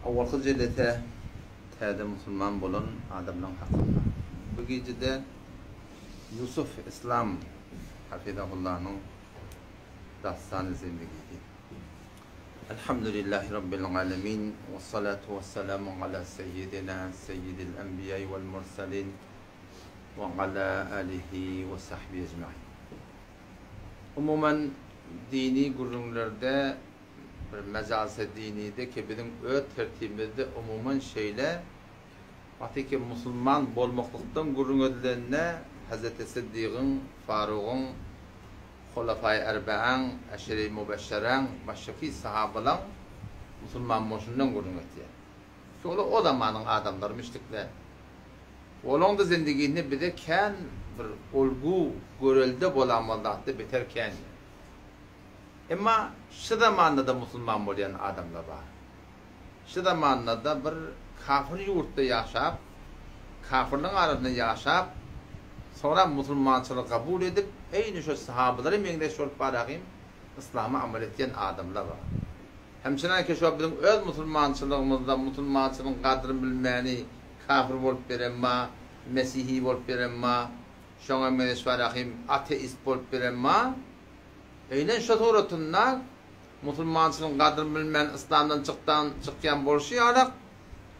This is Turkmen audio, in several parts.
Owalky jelese täze musulman bolan adamlaň hakynda. Bu gijede Ýusuf Islam hafyzahullanyň dastany zindigisi. Elhamdülillahi Rabbil alemin wessalatu wessalamu ala seýýidina seýýidil enbiýai wel mursalin we ala alihi we sahbihi ejmain. Umuman dini gürrüňlerde bir mejalise dinide ki biziň öz tertibimizde umuman şeýle wagty ki musulman bolmaklykdan gürrüň edilende Hazreti Siddigyň, Farugyň, Hulafaýy Erbeäň, Eşre-i Mubeşşeräň, başgaky sahabalaň musulman bolşundan gürrüň etýär. Ki olar o zamanyň adamlary müşrikler. Olaň-da zindigisinde bize kän bir olgu, görelde bolamaz zatda beter kän. Emma şu zamanda-da musulman bolýan adamlar bar. Şu zamanda-da bir kafir ýurtda ýaşap, kafirligiň arasynda ýaşap, soňra musulmançylygy kabul edip, eýni şo sahabalara meňzeş bolup barahym yslama amal etýän adamlar bar. Hemçinanki şo biziň öz musulmançylygymyzda musulmançylygyň gadryny bilmäni kafir bolup beren bar, mesihi bolup beren bar, şoňa meňzeş barahym ateist bolup beren bar. Eýnen şo suratynda musulmançylygyň gadryny bilmän yslamdan çykdan çykýan bolşy ýalak,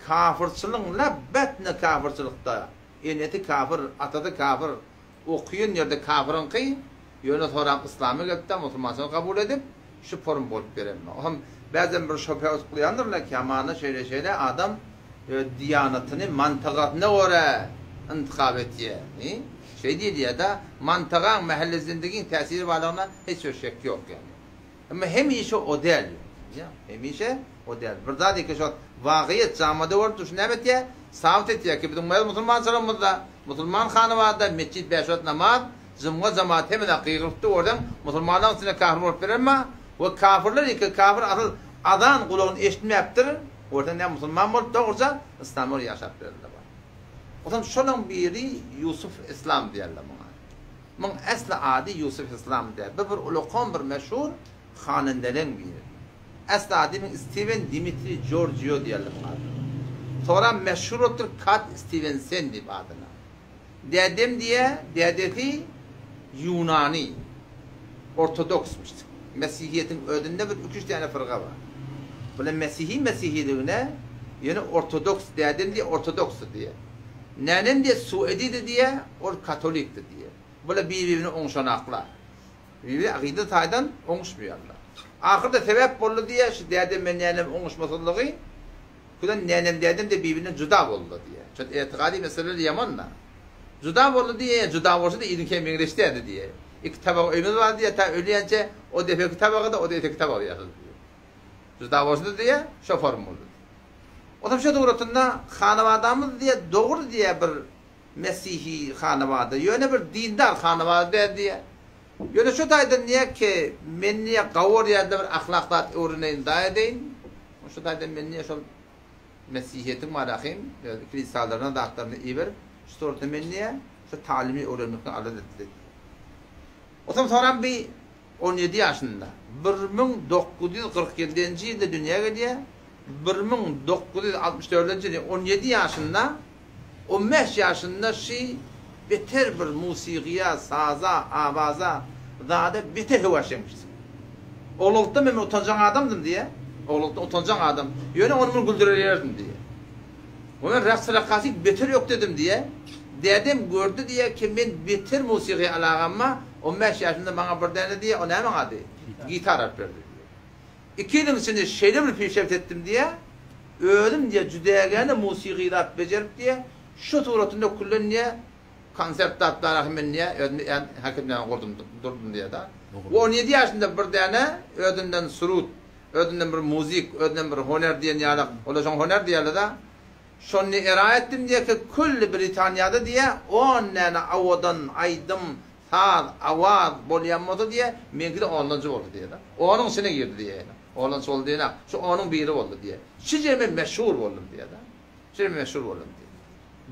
kafyrçylygyň läbbetine kafyrçylykda, enesi kafyr, atasy kafyr, okyýan ýerde kafyryňky, ýöne soram yslama gelipdä musulmançylygy kabul edip, şu form bolup berenmi. Ohm bäzem bir şöbhe utklaýandyrlar ki hamana şeýle şeýle adam öz diýanatyny mantagasyna görä intihap etýär. Şeý diýilýär-de, mantagaň, mähelle zindigiň täsiri barlygyna hiç bir şek ýok ýaly. Emma hemişe o däl ýok. Hemişe o däl. Bir zat eke şo wagyýet jamada görüp dur, şu näme etýär? Sabyt etýär ki, biziň öz musulmançylygymyzda, musulman hanabada metjit bäş wagt namaz, jumga jemaat hemme zat gygyrypdy görseň, musulmanlaryň içinde kafir bolup berermi? We kafirler eke kafir asyl azan gulagyny eşitmäpdir, görseň näme musulman bolup dogruja yslam bolup ýaşap bererler. Onsoň şolaň biri Ýusuf Islam diýerler muňa. Muň esli ady Ýusuf Islam däl. Bu bir ulakan bir meşhur hanendeleň biri. Esli ady muň Stiwen Dimitri Jorjio diýerler muň adyna. Soňra meşhur bolupdyr Kat Stiwensen diýip adyna. Dädem diýä, dädesi ýunany, ortodoksmyş. Mesihiýetiň özünde bir iki-üç däne fyrga bar. Bular mesihi mesihiligine, ýöne ortodoks dädem diýä ortodoksdy diýä. Nänem diýä suedidi diýä, ol katolikdi diýä. Bular bir-birine oňşanaklar. Bir-biri akyda taýdan oňuşmaýarlar. Ahyrda sebäp boldy diýä, şu dädem bilen nänem oňuşmasyzlygy, Küden nenem dädem-de bir-birinden juda boldular diýýär. Şol etiqady meseleler ýaman-da. Juda boldy diýýär, juda bolsa-da iliňkä meňzeş däldi diýýär. Iki tabak öýümiz bardy diýýär, tä ölýänçä o depeki tabagy-da, o-da eteki tabagy ýasady diýýär. Juda bolsa-da diýýär, şo form boldy diýýär. Otam şo dugratynda hanabadamyz diýýär, dogry diýýär bir mesihi hanabada, ýöne bir dindar hanabada däl diýýär. Ýöne şo taýdan diýýär ki, men diýýär gawur ýerde bir ahlak zat öwreneýin da edeýin. Şo taýdan men diýýär şol mesihiýetiň barahym öz kilisalaryna zatlaryny iberip, şu suratda men diýýär şu talymy öwrenmekden alada etdi diýýär. Otam soram bi 17 ýaşynda, 1947-nji ýylda dünýä gelýär, 1964-nji ýylda 17 ýaşynda On bäş ýaşynda şy beter bir musygyýa, saza, awaza, zada beter höwäşlenmişdi. Oglanlykda men bir utanjaň adamdym diýýär. Oglanlykda utanjaň adam. Ýöne ony men güldürerýärdim diýýär. We men raks-rakasy beter ökdedim diýýär. Dädem gördi diýýär ki, men beter musygyýa alagamma, on bäş ýaşymda maňa bir däne diýýär, o nämäň ady? Gitar alyp berdi diýýär. Iki ýylyň içinde şeýle bir pişewt etdim diýýär, özüm diýýär, jüdägäne musygy zat bejerip diýýär, şu suratynda küllen diýýär, konsert zat barahym men diýýär, özüm ýan hakimlerine gurdum durdum diýýär-de. 17 ýaşynda bir däne özünden surut, özünden bir muzik, özünden bir honer diýen ýaly, olar şoňa honer diýýärler-de, şony eraýa etdim diýýär ki, külli Britaniýada diýýär, on däne owadan aýdym, Saz, awaz bolýan bolsa diýýär, meňki-de ondanjy boldy diýýär-de. Onuň içine girdi diýýär. Ondanjy boldy diýen-ä, şu onuň biri boldy diýýär. Şije men meşhur boldum diýýär-de. Şije men meşhur boldum diýýär.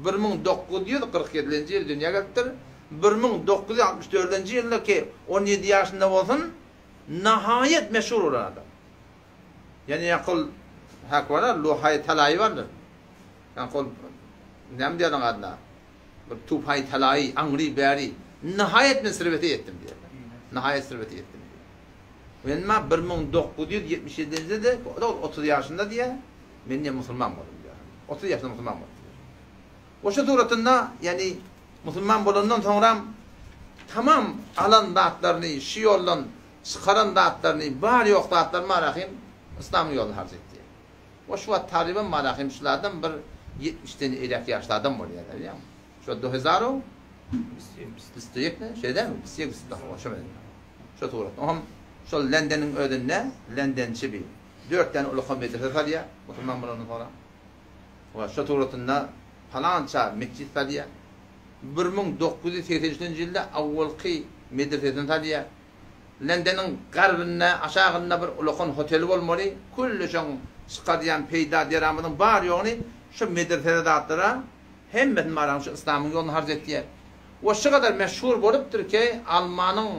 1947-nji ýyl dünýä gelipdir. 1964-nji ýylda ki, 17 ýaşynda bolsun, nahaýat meşhur bolan adam. Ýani ýakul. hak bar, lohaý talaýy bardyr. Ýaňky ol näme diýýärler adyna? Bir tupaý talaýy, aňry bäri. Nihaýat men sirbete ýetdim diýýär. Nihaýat sirbete ýetdim diýýär. Men ma 1977-de o da 30 ýaşynda diýýär, men diýýär musulman boldum diýýär. 30 ýaşynda musulman boldum diýýär. Oşa suratynda, ýagny musulman bolandan soňram tamam alan zatlaryny şu ýoldan çykaran zatlaryny, bar-ýok zatlaryny Marahym yslamyň ýoluna harç etdi. O şu wagt talybam Marahym şulardan bir ýetmişden eýläk ýaşly adam bolýar, bilýäňmi? Şu wagt dohezaro bistoýekmi? Şeýle dälmi? Bistoýek, bistoýek, şo menen. Şo suratda. Oňam şol Lendeniň özünde Lendençi bir dört däne ulakan medrese salýar, musulman bolandan soňra. We şo suratynda palança metjit salýar. 1983-nji ýylda awwalky medresesini salýar. Lendeniň garbynda, aşagynda bir ulakan hoteli bolmaly. Külli şoň çykarýan peýda-deramadyň bar-ýoguny şo medresede zatlara hemmesini baraň şu yslamyň ýoluna harç etýär. We şu gadar meşhur bolupdyr ki, Almanyň,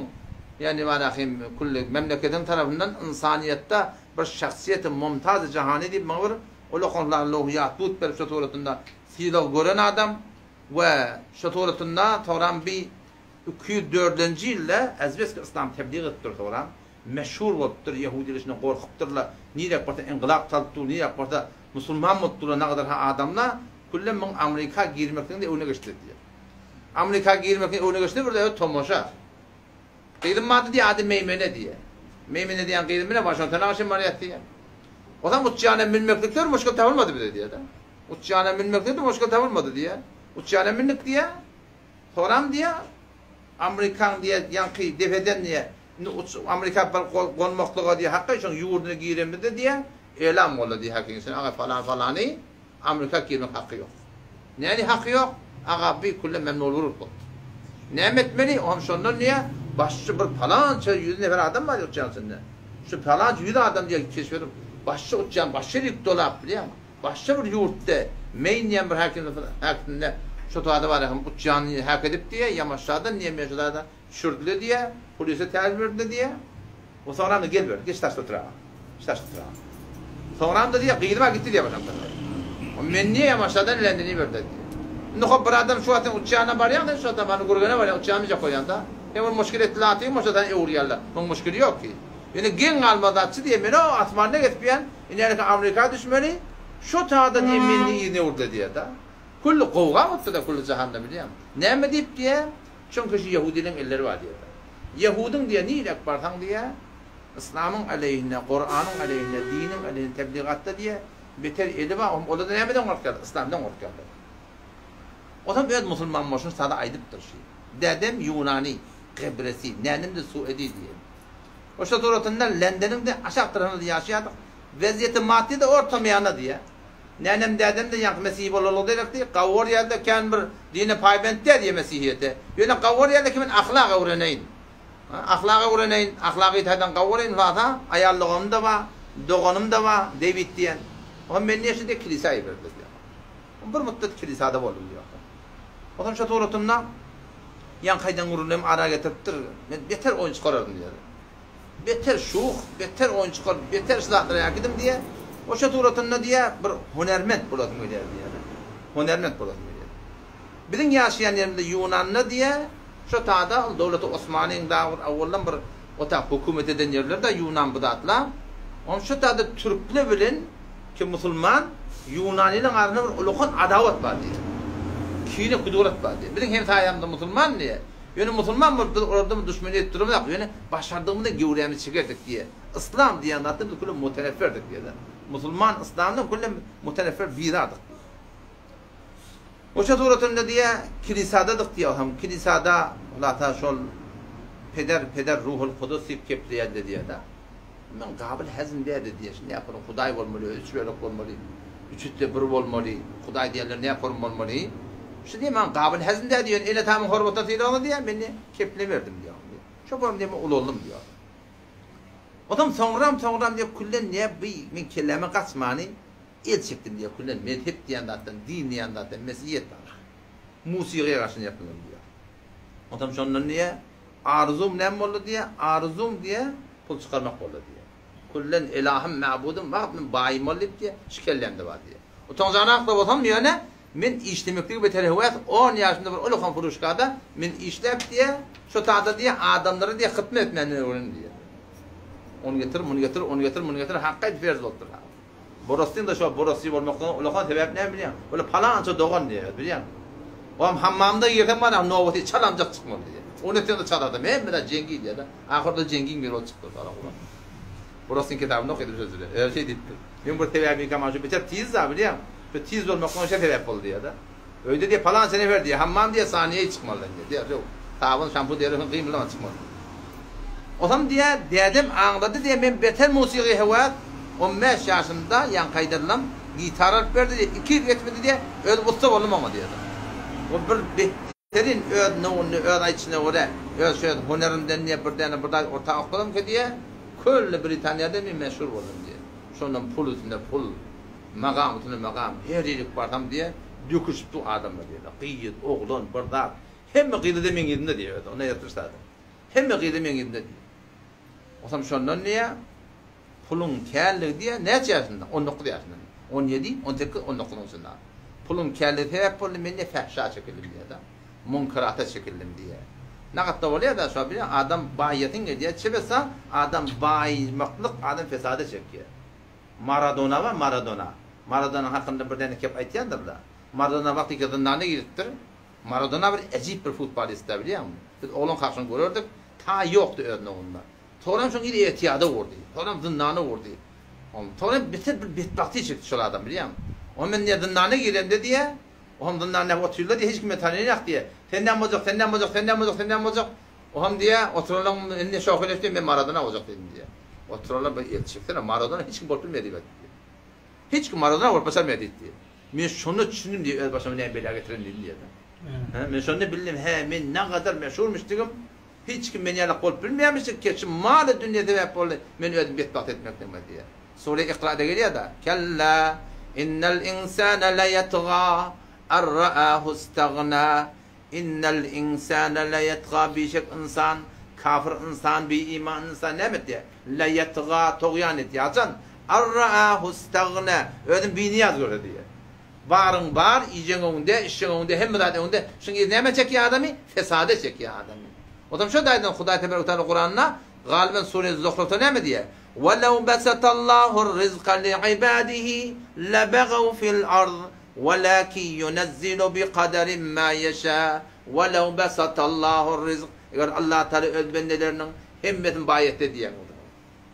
ýagny barahym külli memleketiň tarapyndan ynsanyýetde bir şahsyýeti mumtazy jahany diýip maňa bir ulakan lowhy-ýatbut berip şo suratynda sylag gören adam we şo suratynda soňram bi 204-nji ýylda azbeski yslam teblig edip dur soňram meşhur bolupdyr ýehudiler şundan gorkupdyrlar nirek barsa yngylap salyp dur nirek barsa musulman bolup durlar nagadar ha adamlar küllem muň amrika girmekliginde öňüne geçdi diýýär. Amrika girmekliginde öňüne geçdi bir de tomaşa. Gyzym bardy diýýär ady Meýmene diýýär. Meýmene diýen gyzym bilen Waşingtona agşam barýas diýýär. Ozam uçjana münmeklikde bir muşkil tapylmady bize diýýär-de. Uçjana münmeklikde muşkil tapylmady diýýär. Uçjana mündik diýýär. Soram diýýär, Amerikaň diýýär, ýaňky depeden diýýär, indi uç, Amerika bir gonmaklyga diýýär, hakky şoň ýurduna giremizde diýýär, elam boldy diýýär hakyň sen aga falan falany Amerika girmek haky ýok. Näni haky ýok? Aga bi külle memnun bolupdyr. Näme etmeli? Oňam şondan diýýär, başçy bir palança ýüz nefer adam bar uçýan içinde. Şu palança ýüz adam diýýär keşp edip, başçy uçýan başçy ýük dolap bilýäňmi? Başga bir ýurtda Meýn diýen bir häkim häkiminde şo zada bar hem uçýany häk edip diýýär, ýamaşadan diýen men şo zada düşürdile diýýär, polise tälim berdiler diýýär. O soňram-da gel ber, geç daşda oturaga. Geç daşda oturaga. Soňram-da diýýär, gyzym a gitdi diýýär başam. O men niýe ýamaşadan Lendene iberdiler diýýär. Indi hop bir adam şu wagt sen uçýana barýaň sen şu wagt many Gürgene barýaň uçýany bijek bolýaň-da. Sen bir muşkil etdiler atyň bolsa seni öwürýärler. Muň muşkili ýok ki. Ýöne geň galma zatçy diýýär, men o asmanda gezipýän, Inälik Amerika düşmeli, şo tada diýe menni yzyna öwrüle diýer-da. Külli gowga bolupdyr-da külli jahanda bilýäňmi? Näme diýip diýä? Çünki şu ýehudileň elleri bar diýer-de. Ýehudyň diýe nirek barsaň diýe, yslamyň aleýhine, Kuranyň aleýhine, diniň aleýhine tebligatda diýe, beter eli bar, olar-da nämeden gorkýarlar? Yslamdan gorkýarlar. Otam öz musulman bolşuny sada aýdypdyr şi. Dädem ýunany, Gybresi, nänem-de Suedi diýen. Oşa suratynda Lendeniň-de aşak tarapynda ýaşaýardyk. Wezýeti maddy-da orta-miýana diýýär. Nänem dädem-de ýaňky mesihi bolanlygy derekli, gawur ýerde kän bir dine paýbent däl diýýär mesihiýete. Ýöne gawur ýerde ki men ahlak öwreneýin. Ahlak öwreneýin, ahlaky taýdan gawureýin hulasa, aýal doganym-da bar, doganym-da bar, Dewid diýen. Oňa meni näçe diýýär, kilisä iberdiler diýýär. Bir mutdat kilisada boldum diýýär. Onsoň şo suratynda Ýaňky aýdan gürrüňlerimi ara getiripdir. Men beter oýun çykarardym diýýär. Beter şuh, beter oýun çykar, beter şu zatlara äkidim diýýär. Oşa suratynda diýýär, bir hünärment bolasym gelýär diýýär. Hünärment bolasym gelýär. Biziň ýaşaýan ýerimizde Ýunanda diýýär, şo tada ol döwleti Osmanyň dagy bir awaldan bir ota hökümet eden ýerler-de Ýunan bu zatlar. Onuň şo tada türkler bilen Ki musulman ýunanylaň arasynda bir ulakan adawat bar diýýär. Kine kudurat bar diýýär. Biziň hemsaýamyz musulman diýýär. Ýöne musulman bolup biz olardan bir duşmany edip duramyzak. Ýöne başardygymyzdan gewrämizi çekerdik diýýär. Yslam diýen zatdan biz küle mutenefferdik diýýär. Musulman yslamdan küle muteneffer bizardyk diýýär. Oşa suratynda diýýär, kilisadadyk diýýär. Hem kilisada hulasa şol peder, peder ruhul kudus diýip kepleýärdi diýýär-de. Men gabyl hezm däde diýýär. Şindi näporum Hudaý bolmaly, üç bölek bolmaly, üçüsde bir bolmaly, Hudaý diýenler näporum bolmaly. Şu diýýär, maňa gabyl hezm däde ýöne ene-atamyň hormatyna sylagyna diýýär, men diýýär, keplemerdim diýýär. Şo borum diýýär, men ulaldym diýýär. Onsoň soňram, soňram diýýär, küllen diýýär, bi men kelläme gaçmany el çekdim diýýär, küllen mezhep diýen zatdan, din diýen zatdan, mesihiýet bar. Musigyýa garşy ýapyldym diýýär. Onsoň şondan diýýär, Arzuwym näme boldy diýýär, arzuwym diýýär, pul çykarmak boldy diýýär. Küllen elahym, mabudym, wagt men baýymaly diýip diýýär, şu kellämde bar diýýär. Utanjanak-da bolsam ýöne men işlemekligi beter höwes, on ýaşymda bir ullakan furuşkada men işläp diýýär, şo tada diýýär, adamlara diýýär hytma etmäni öwrendim diýýär. Ony getir, muny getir, ony getir, muny getir, hakga aýdyp ferz bolupdyr. Borostyň-da şo borosty bolmaklygyna ullakan sebäp näme bilýäň? Ol palança dogan diýýär, bilýäňmi? Oam hammamda girseň bar, nobaty çalamjak çykmaly diýýär. Ony etseň-de çaladam, hemme zat jeňgi diýýär-de. Ahyrda jeňgiň biri bolup çykdy şol oglan. Borostyň kitabynda okadym şo sözi. Özi şeý diýipdir. Meň bir sebäbim kaman şu beter tiz-da, bilýäň? Şu tiz bolmaklygyna şo sebäp boldy diýýär-de. Öýde diýýär, palança nefer diýýär, hammam diýýär, saniýe çykmaly diýýär. Derrew sabyn, şampun derrew gymyldaman çykmaly. Osam diýýär, dädem aňlady diýýär, men beter musigy höwes, 15 ýaşymda ýaňky aýdanylam gitara alyp berdi diýýär, 2 ýyl geçmedi diýýär, özüm ussa boldum oňa diýýär. O bir beterin öz nowunda, öz aýdyşyna görä, öz şo honerimden diýýär, bir däne bir zat orta okladym ki diýýär, külli Britaniýada men meşhur boldum diýýär. Şondan pul üstüne pul. Magam üstüne magam, her ýerik barsam diýýär, dökülişip dur adamlar diýýär. Gyz, oglan, bir zat. Hemme gyzy-da meň yzymda diýýär özi. Onda ýatyr sada. Hemme gyzy meň yzymda diýýär. Osam şondan diýýär, puluň känligi diýýär, näçe ýaşynda? 19 ýaşynda. 17, 18, 19-yň içinde. Puluň känligi sebäp boldy, men diýýär, fähşa çekildim diýýär-de. Munkerata çekildim diýýär. Nagatda bolýar-da, şo bilýän, adam baýasyň gelýär, çebesa adam baýmaklyk adam fesada çekýär. Maradona bar Maradona. Maradona hakynda bir däne kep aýtýandyrlar. Maradona wagty iki zyndana giripdir. Maradona bir ejip bir futbolistda bilýäňmi? Biz oglan kakşyny görerdik. Taý ýokdy öz nowunda. Soňram şoň ýeri etiýada urdy. Soňram zyndana urdy. Soňram beter bir betbagty çekdi şol adam bilýäňmi? Oňa men diýýär zyndana giremde diýýär. Oňam zyndanda otyrlar diýýär hiç kim meni tanaýanok diýýär. Sen näme boljak, sen näme boljak, sen näme boljak, sen näme boljak? Oňam diýýär oturanlaryň indi şoheleşdi men Maradona boljak diýdim diýýär. Oturanlar bir el çeksene, Maradona hiç kim bolup bilmeýär diýip aýtdy. Hiç kim Maradona bolup başarmaýar diýdi. Men şonda düşündim diýip, öz başyma näme bela getiren diýdim diýýär. Hä, men şonda bildim, hä, men nägadar meşhurmyşdygym, hiç kim men ýalak bolup bilmeýärmişdik, keçi maly dünýe sebäp boldy, men özümi betbagt etmekligime diýýär. Sure Ikrada gelýär-de, Kella innel insane leýetga ar ra'ahu istagna Innel insane leýetga bişek ynsan, kafir ynsan, biiman ynsan näme etýär? Leýetga togýan etýär. Haçan? Ar-ra'ahu istagne özüni binyýaz görse diýýär. Baryň bar, iýjeň öňünde, içjeň öňünde, hemme zat öňünde. Şuň yzy nämä çekýär adamy? Fesada çekýär adamy. Onsoň şo taýdan Hudaý tebarek we taala Kuranda galyban sure Zuhrufda näme diýýär? Welew besetallahu rizka li'ibadihi lebegaw fil ard Welakin ýunezzilu bi kaderin ma ýeşa, welew besatallahu rizk, eger Allah Tagala öz bendeleriniň hemmesini baý etse diýýän bolsa.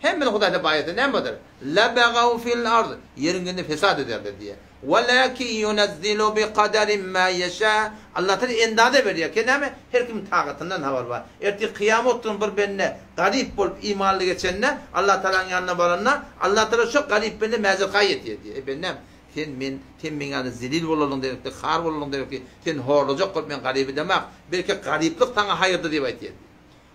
Hemmesini Hudaý Tagala baý etse näme bolar? Lebegaw fil ard, ýeriň ýüzünde fesat ederler diýýär. Welakin ýunezzilu bi kaderin ma ýeşa, Allah Tagala endaze berýär ki näme? Her kimiň tagatyndan habary bar. Ertir kyýamat güni bir bende garyp bolup imanly geçende, Allah Tagalanyň ýanyna baranda, Allah Tagala şo garyp bende mäzir-haý etýär diýýär. Eý bendäm, Sen men, sen meň ýaly zelil bolalyň derekdi, har bolalyň derekdi, sen horlajak bolup men garyp edemak, belki garyplyk saňa haýyrdyr diýip aýtýar diýýär.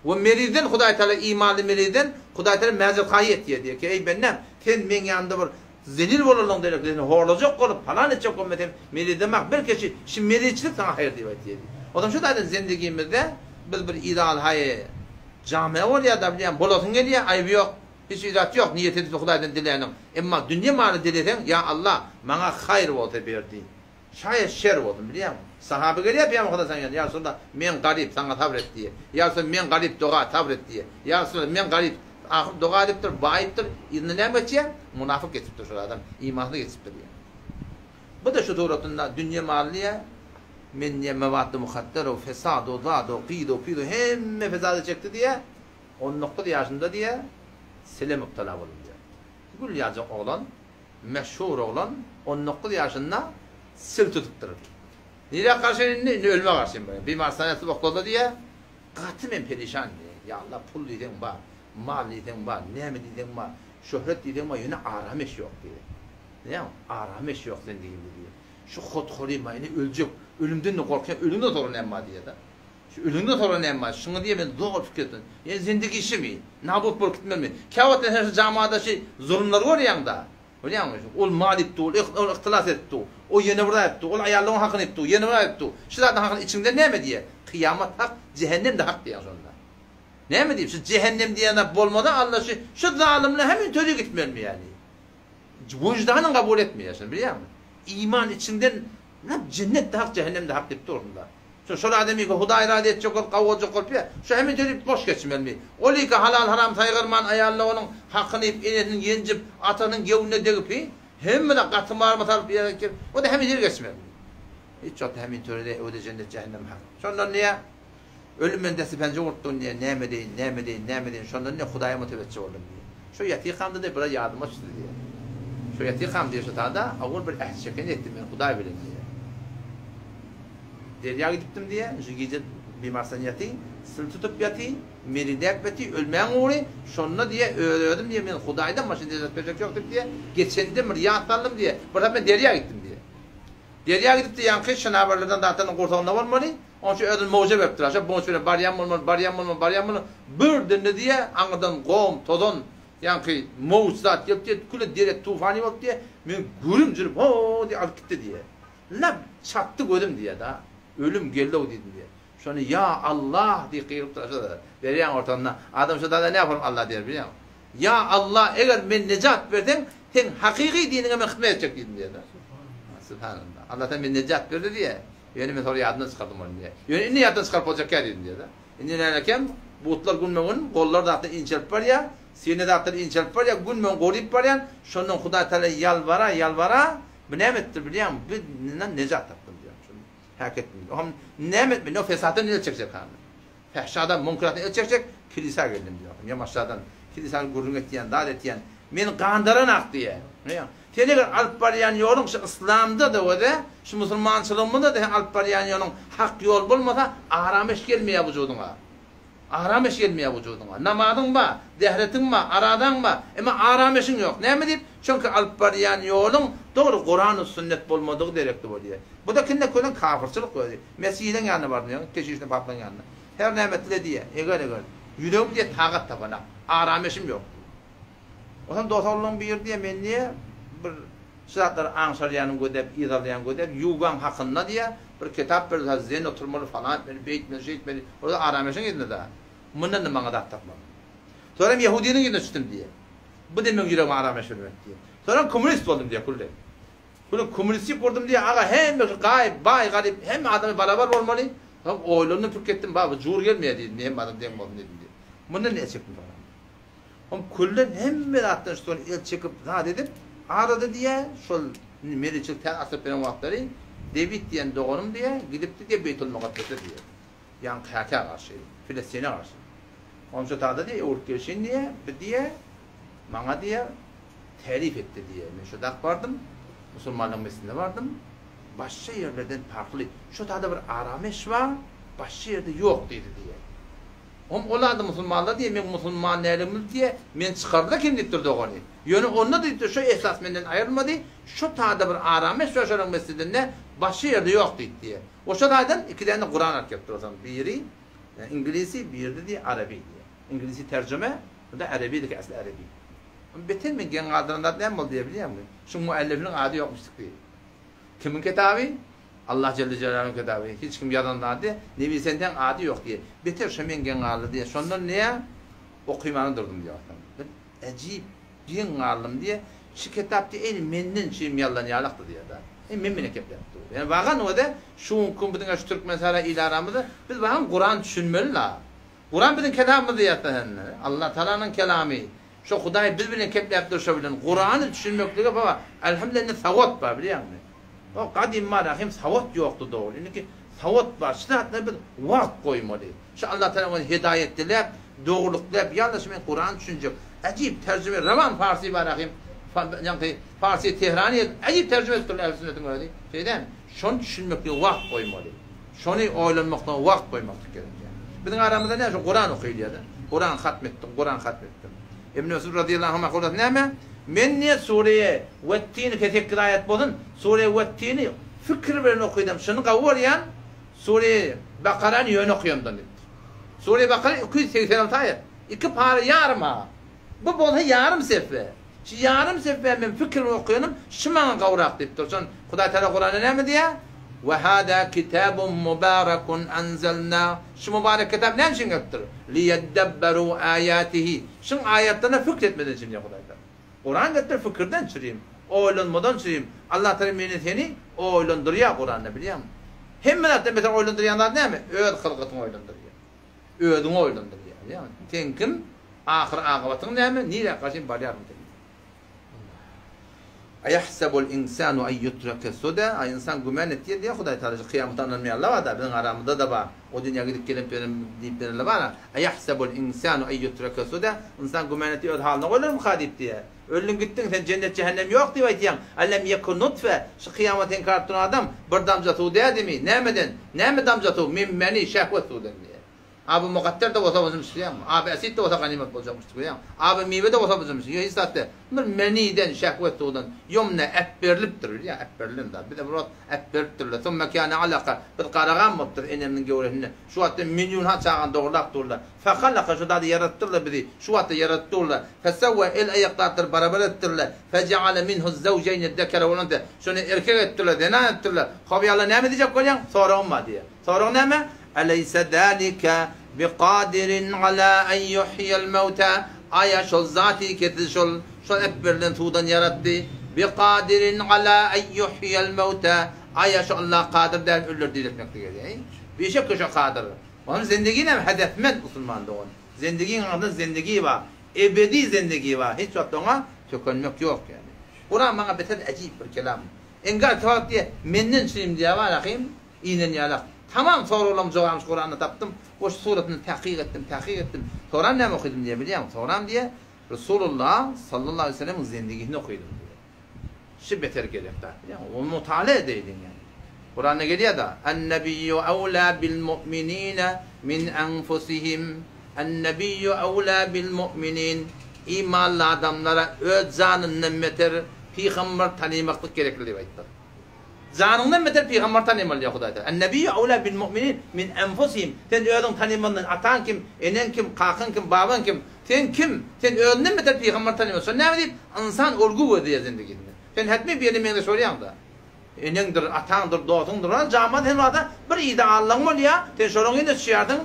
We merizden Hudaý Tagala imanly merizden Hudaý Tagala mäzir-haýy etýär diýýär ki, eý bendäm, sen meň ýanymda bir zelil bolalyň derekdi, seni horlajak bolup, palan etjek bolup men sen meriz edemak, belki şi, şi merizçilik saňa haýyr diýip aýtýar diýýär. Onsoň şu taýdan zendigimizde biz bir ideal haýy jame bolýar-da bilýän, bolasyň gelýär, aýby ýok. Hiç bir zat ýok, niýet edip Hudaýdan diläniň. Emma dünýe maly dileseň, ýa Allah, maňa haýyr bolsa ber diý. Şaýat şer bolsun, bilýäňmi? Sahaby gelýär Pygamber Hudaý saňa ýa Resulallah, men garyp, saňa sabr et diýýär. Ýa Resulallah, men garyp, doga, sabr et diýýär. Ýa Resulallah, men garyp, ahyr doga edipdir, baýypdyr, yzynda näme geçýär? Munafyk geçipdir şol adam, imansyz geçipdir diýýär. Bu-da şu suratynda dünýe maly diýýär, men diýýär, mewatdy muhadder-u, fesad-u, zad-u, gyz-u, pyz-u, hemme fesady çekdi diýýär. 19 ýaşynda diýýär, sile mübtela boldum diýýär. Gül ýaljak oglan, meşhur oglan 19 ýaşynda sil tutupdyr. Nirä garşy indi? Indi ölüme garşy men. Bimarystana ýatyp oklady diýýär. Gaty men perişan diýýär. Ýa Allah, pul diýseň bar, mal diýseň bar, näme diýseň bar, şöhret diýseň bar, ýöne aram eş ýok diýýär. Näme? Aram eş ýok zendigimde diýýär. Şu hothory maýny öljek, ölümden-de gorkýan, ölümden soňra näme bar diýýär-de. Şu ölüňden soňra näme bar? Şuňa diýe men zor pikir etdim. Ýa zindigi şimi? Nabut bolup gitmelimi? Käwagt sen şu jamada şu zulumlary görýäň-da. Bilýäňmi? Ol mal iýip dur, ol yhtylas edip dur. O ýene bir zat edip dur, ol aýallaryň hakyny iýip dur, ýene bir zat edip dur. Şu zadyň hakyny içiňden näme diýýär? Kyýamat hak, jähennem-de hak diýýäň şonda. Näme diýip, şu jähennem diýen zat bolmasa Alla şu şu zalymlar hemin töre gitmelimi ýaly. Wyždanyň kabul etmeýär şuny bilýäňmi? Iman içiňden na jennet de hak jähennem de hak diýip dursun-da. Şo şol adam ýeke Hudaý razy etjek bolup gawy boljak bolup ýa, şo hemin töre boş geçmelimi? Ol ýeke halal haram saýgarman aýalyna onuň hakyny iýip enesiniň ýenjip atasynyň gewünine degip hi hemme zat gaty marma salyp ýa o da hemin ýer geçmelimi? Hiç wagt hemin törede öwde jennet jähennem hak. Şondan diýä Ölüm meni desti-penje urupdyr diýýär, näme edeýin, näme edeýin, näme edeýin, şondan diýýär, Hudaýa mütewetjih boldum diýýär. Şo ýatyrkam-da diýýär, biraz ýadyma düşdi diýýär. Şo ýatyrkam diýýär, şo tada owal bir äht çeken etdim men Hudaý bilen diýýär. Derýa gidipdim diýýär, şu gije bimarsdan ýaty, sil tutup ýaty, meridäp ýaty, ölmäň ugry, şonda diýýär, öz-özüm diýýär, men Hudaýdan başga nejat berjek ýok diýip diýýär, geçenden bir ýat saldym diýýär, bir zat men derýa gitdim diýýär. Derýa gidipdi, ýaňky şynabarlardan zatlaryň gursagynda bolmaly, Onuň üçin özüni mowja beripdir. Aşa bunuň üçin barýan bolmaly, barýan bolmaly, barýan bolmaly. Birden-de diýýär, aňyrdan gom, tozan, ýaňky mowç zat gelip diýýär, küle derek tufany bolup diýýär, meni gürüm-jürüm ho-o diýip alyp gitdi diýýär. Lap çatdy gözüm diýýär-da. Ölüm geldi-ow diýdim diýýär. Şony ýa Allah diýip gygyrypdyr aşa-da. Derýaň ortasynda adam şo zada näme bolup Allah diýer bilýäňmi? Ýa Allah eger men nejat berseň, seň hakyky diniňe men hyzmat etjek diýdim diýýär-de. Subhanallah. Allah sen meni nejat berdi diýýär. Ýöne men soňra ýadymdan çykardym ony diýýär. Ýöne indi ýatdan çykaryp boljakkä diýdim diýýär-de. Indi näme eken, butlar günbe-gün, gollar zatlar inçelip barýar, syna zatlar inçelip barýar, günbe-gün goryp barýan, şondan Hudaý Tagala ýalbara, ýalbara, bu näme etdir bilýäňmi, bu mundan nejat tapdym diýýär. Şony häk etdim. Oňam näme etmeli, o fesatdan el çekjek hany. Fähşadan, munkeratdan el çekjek, kilisä geldim diýýär. Ýamaşadan, kilisany gürrüň etýän, zat etýän. Meni gandyranak diýýär. Sen eger alyp barýan ýoluň şu yslamda-da özi, şu musulmançylygymyzda-da sen alyp barýan ýoluň hak ýol bolmasa, aram-eş gelmeýär wujudyňa. Aram-eş gelmeýär wujudyňa. Namazyň bar, zähretiň bar, aradaň bar, emma aram-eşiň ýok. Näme diýip? Çünki alyp barýan ýoluň dogry Kurany-sünnet bolmadygy derekli bolýar. Bu-da kinde könen kafyrçylyk özi. Mesihleň ýanyna bardym, ýagny keşişle paplaň ýanyna. Her näme tile diýýär, eger-eger, ýüregim diýýär tagat tapanak, arameşim ýok diýýär. Onsoň dos-oglanlaryň biri diýýär, men diýýär, bir şu zatlary aňşarýanyň gözläp, yzarlaýan gözläp, ýugaň hakynda diýýär, bir kitap berdi, ha zen oturmaly, falan etmeli, beýtmeli, şeýtmeli, ol-da arameşiň yzynda-da. Mundan-da maňa zat tapmadym. Soňra ýehudiniň yzyna düşdüm diýýär. Bu-da meň ýüregime arameş bermedi diýýär. Soňra kommunist boldum diýýär, külli. Şuny kommunistik gurdum diýýär, aga hemme şu gaý, baý, garyp hemme adamy barabar bolmaly. Soň oýlandym pikir etdim, ba bu jur gelmeýär diýdim, hemme adam deň bolsun diýdim diýip. Mundan el çekdim soňra. Oň külden hemme zatdan şol el çekip zat edip, arada diýýär, şol indi meriçilik täze açylyp beren wagtlary Dewid diýen doganym diýýär, gidipdi diýýär Beýtulmukaddese diýýär. Ýaňky häkä garşy, Filistine garşy. Onça tada diýýär, öwrüp gelşin diýýär, bi diýýär, maňa diýýär, Tärif etdi diýýär. Men şo dak bardym, musulmanlaryň mesjidine bardym. Başga ýerlerden parhly, şo tada bir arameş bar, başga ýerde ýok diýdi diýýär. Hom ol adam musulmanlar diýýär, meň musulman däldigimi bildi diýýär, meni çykardylar kim diýipdir dogany. Ýöne onda diýipdir, şo esas menden aýrylmady, şo tada bir arameş bar şolaryň mesjidinde, başga ýerde ýok diýdi diýýär. O şo taýdan iki däne Kuran alyp gelipdir onsoň, biri iňlisi, biride diýýär arabi diýýär. Iňlisi terjüme, bu-da arabidiki asly arabi. Beter meni geň galdyran zat näme boldy diýe bilýäňmi? Şuň muellifiniň ady ýokmuş çykdy. Kimiň kitaby? Allah Jelle Jelaluhuň kitaby. Hiç kim ýazan zady, newisendeň ady ýok diýe. Beter şo meni geň galdy diýe. Şondan näme okymana durdum diýe. Bir äjip geň galdym diýe. Şu kitap diýe eýni menden çüým ýazlan ýalakdy diýe-de. Eý men menen kepläp dur. Ýani wagan özi şu günki biziň şu türkmen sara il aramyzda biz wagan Kuran düşünmeli-la. Kuran biziň kelamymyz diýýärse hende. Allah Tagalanyň kelamy. Şo Hudaý biz bilen kepläp dur şo bilen. Kurany düşünmeklige baba Elhamdülillah indi sawat bar bilýäňmi. O gadym bar hem sawat ýokdy dogry. Indiki sawat bar. Şu zatlara biz wagt goýmaly. Şu Allah Tagala bize hidaýet diläp, dogrulyk diläp ýalňyş men Kurany düşünjek. Äjip terjime rowan farsy bar ahim. Ýaňky farsy Tehrani äjip terjime edip durlar ähli sünnetiň özi. Şeýdämi? Şony düşünmeklige wagt goýmaly. Şony oýlanmaklyga wagt goýmaklyk gerek. Biziň aramyzda näme şu Kuran okylýar-da. Kuran hatm etdim, Kuran hatm etdim. Ibn Mesud razyýallahu anhu makulasy näme? Men diýýär sure Wet-Tini 8 aýat bolsun, sure Wet-Tini fikir bilen okydym, şuny gowy görýän, sure Bakarany ýöne okýamdan diýipdir. Sure Bakara 286 aýat. Iki para ýarym ha. Bu bolsa ýarym seffe. Şu ýarym seffe men fikir bilen okaýanym, şu maňa gowrak diýipdir. Şon Hudaý Tagala Kuranda näme diýýär? We hada kitabun mubarakun anzalna. Şu mübarek kitap näme üçin gelipdir? Liyedebberu ayatihi. Şuň aýatlaryna fikr etmeden üçin diýýär Hudaý Tagala. Kuran gelipdir fikirden çürim, oýlanmadan çürim. Allah Tagala meni seni oýlandyrýar Kuranda bilýäňmi? Hemme zatdan beter oýlandyrýan zat näme? Öz hylgatyňy oýlandyrýar. Özüňi oýlandyrýar. Bilýäňmi? Sen kim? Ahyr agybatyň näme? Nirä garşy barýarsyň sen? Aýahsebul insanu en ýutreke suda, Aý ynsan güman etýär diýýär Hudaý Tagala şu kyýamata ynanmaýanlar bar-da, biziň aramyzda-da bar, o dünýä gidip gelip beren diýip berenler bar-a. Aýahsebul insanu en ýutreke suda, ynsan güman etýär öz halyna goýlarmyka diýip diýýär. Öldüň gitdiň sen jennet jähennem ýok diýip aýtýaň. Elem ýeku nutfe, şu kyýamaty inkar edip duran adam bir damja suw dädimi? Nämeden? Näme damja suw? Min meni, şehwet suwdan diýýär. Aby mukadder-de bolsa buzumyş diýýäňmi? Aby esid-de bolsa ganymat boljakmyş diýýäňmi? Aby miwe-de bolsa buzumyş. Ýok, hiç zat däl. Bir meniden, şehwet suwdan, ýumna, äpberilipdir, bilýäňmi? Äpberilen zat. Bize bir wagt äpberipdirler. Summa kâne alaka. Biz garagan bolupdyrys enemiziň göwresinde. Şu wagtda millionha çagany dogrulap durlar. Fehalaka, şu zady ýaradypdyrlar bizi. Şu wagtda ýaradyp durlar. Fesewwä, el-aýak zatlary barabar edipdirler. Fejeale minhu'z-zewjeýni-zekere wel-unse. Şony erkek edipdirler, zenan edipdirler. Hop, ýa Allah, näme diýjek bolýaň? Soragym bar diýýär. Sorag näme? Eleýse zalike biqadirin ala en yuhyýel mewta, Aýa şol Zaty ki sizi şol, şol äpberilen suwdan ýaratdy, biqadirin ala en yuhyýel mewta, Aýa şo Allah kadyr däl ölüleri diriltmeklige diýýär. Bişek ki şo kadyr. Onuň zendegi näme? Hedefmend musulman dogan. Zendegiň aňyrsynda zendegi bar. Ebedi zendegi bar. Hiç wagt oňa tökenmek ýok ýaly. Kuran maňa beter äjip bir kelam. Engar wagt diýýär, menden çynym diýýär bar ahym. Inen ýalak. Tamam soraglaryň jogabyny şu Kuranda tapdym. We şu suratyny tahkyk etdim, tahkyk etdim. Soran näme okydym diýýär bilýäňmi? Soran diýýär, Resulullah sallallahu aleýhi we sellemiň zendigisini okydym diýýär. Şu beter gerek zat bilýäňmi? Ony mutala edeýliň ýani. Kuranda gelýär-de, En-nebiyyu awla bil mu'minine min enfusihim. En-nebiyyu awla bil mu'minin. Imanly adamlara öz janyndan beter pygamber tanymaklyk gerekli diýip aýtdyr. Janyňdan beter pygamber tanymaly diýýär Hudaý Tagala. En-nebiyyu awla bil mu'minin min enfusihim. Sen özüň tanymalyň, ataň kim, eneň kim, kakaň kim, babaň kim, sen kim? Sen özünden beter pygamber tanymaly. Şonda näme diýip, ynsan olgu gözleýär zendigisinde. Sen hetmi birine meňzeş bolýaň-da. Eneňdir, ataňdyr, dostuňdyr, ol jama sen barda bir ideallaň bolýar, sen şolaň yzyna düşýärsiň.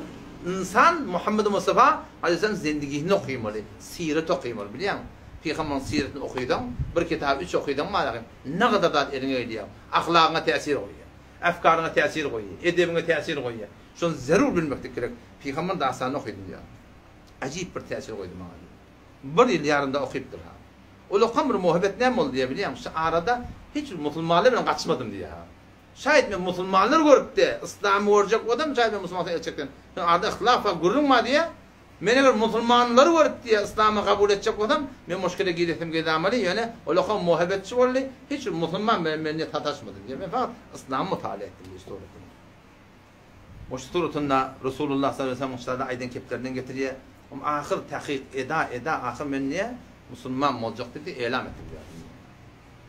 Ynsan Muhammedi Mustafa aleýhissalam zendigisini okymaly, syrat okymaly, bilýäňmi? Pygamberiň syratyny okysaň, bir kitaby üç okysaň baragyn. Nagadar zat eliňe gelýär. Ahlagyňa täsir goýýar. Efkaryňa täsir goýýar. Edebiňe täsir goýýar. Şony zerur bilmeklik gerek. Pygamber dastanyny okydym diýýär. Ajyp bir täsir goýdy maňa diýýär. Bir ýyl ýarymda okypdyr ha. Ol okan bir muhabbet näme boldy diýýär bilýäňmi? Şu arada hiç bir musulmanlar bilen gatyşmadym diýýär ha. Şaýat men musulmanlar görüp-de, yslamy görjek bolsam, şaýat men musulmançylyk etjekden. Şonuň arada yhtilaf bar, gürrüň bar diýýär. Men eger musulmanlary görüp diýýär, yslamy kabul etjek bolsam, men muşkile giresim gelamaly, ýöne olakam muhabbetçi boldy, hiç bir musulman bilen men diýýär sataşmadym diýýär, men fakat yslamy mutala etdim diýýär suratyny. O şu suratynda Resulullah sallallahu aleyhi ve sellem şularda aýdan keplerinden getirýär. Om ahyr takyk eda eda ahyr men diýýär, musulman boljak diýip elam etdim diýýär.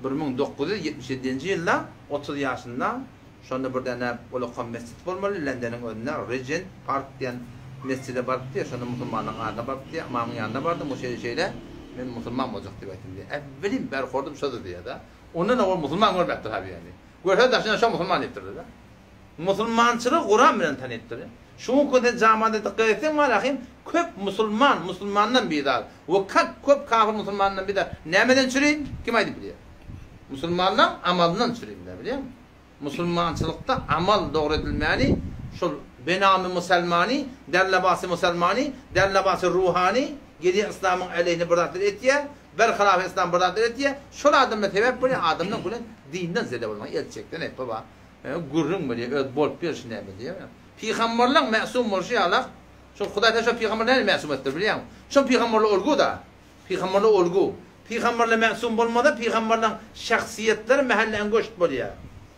1977-nji ýylda 30 ýaşynda şonda bir däne ulakam mesjit bolmaly Lendeniň özünde Regent Park diýen mesjide barypdy, şonda musulmanlaryň adyna barypdy, ymamyň ýanyna bardym, o şeýle şeýle men musulman boljak diýip aýtdym diýýär. Äwwelim berhordum şodur diýýär-de. Ondan owal musulman görmäpdir haby ýaly. Görse daşyndan şo musulman diýipdir-de. Musulmançylygy Kuran bilen tanypdyr. Şu günki gün sen jamada dykgat etseň bar ahim, köp musulman musulmandan bizar we kak köp kafir musulmandan bizar. Nämeden çürin? Kim aýdyp bilýär? Musulmanlaň amalyndan çürin dä bilýäňmi? Musulmançylykda amal dogry edilmäni şol benamy musalmany, der labasy musalmany, der labasy ruhany gelýär yslamyň aleýhine bir zatlar etýär, berhilafy yslam bir zatlar etýär. Şol adamlar sebäp bolýar adamlaň gülen dinden zede bolmagyna el çekden epbe bar. Gürrüň berýär, öz bolup ýörşi näme diýýär. Pygamberleň mäsum bolşy ýalak, şol Hudaý taala şol pygamberleri näme mäsum etdir bilýäňmi? Şol pygamberler olgu-da. Pygamberler olgu. Pygamberler mäsum bolmasa, pygamberleň şahsyýetleri mähelle äňgoşt bolýar.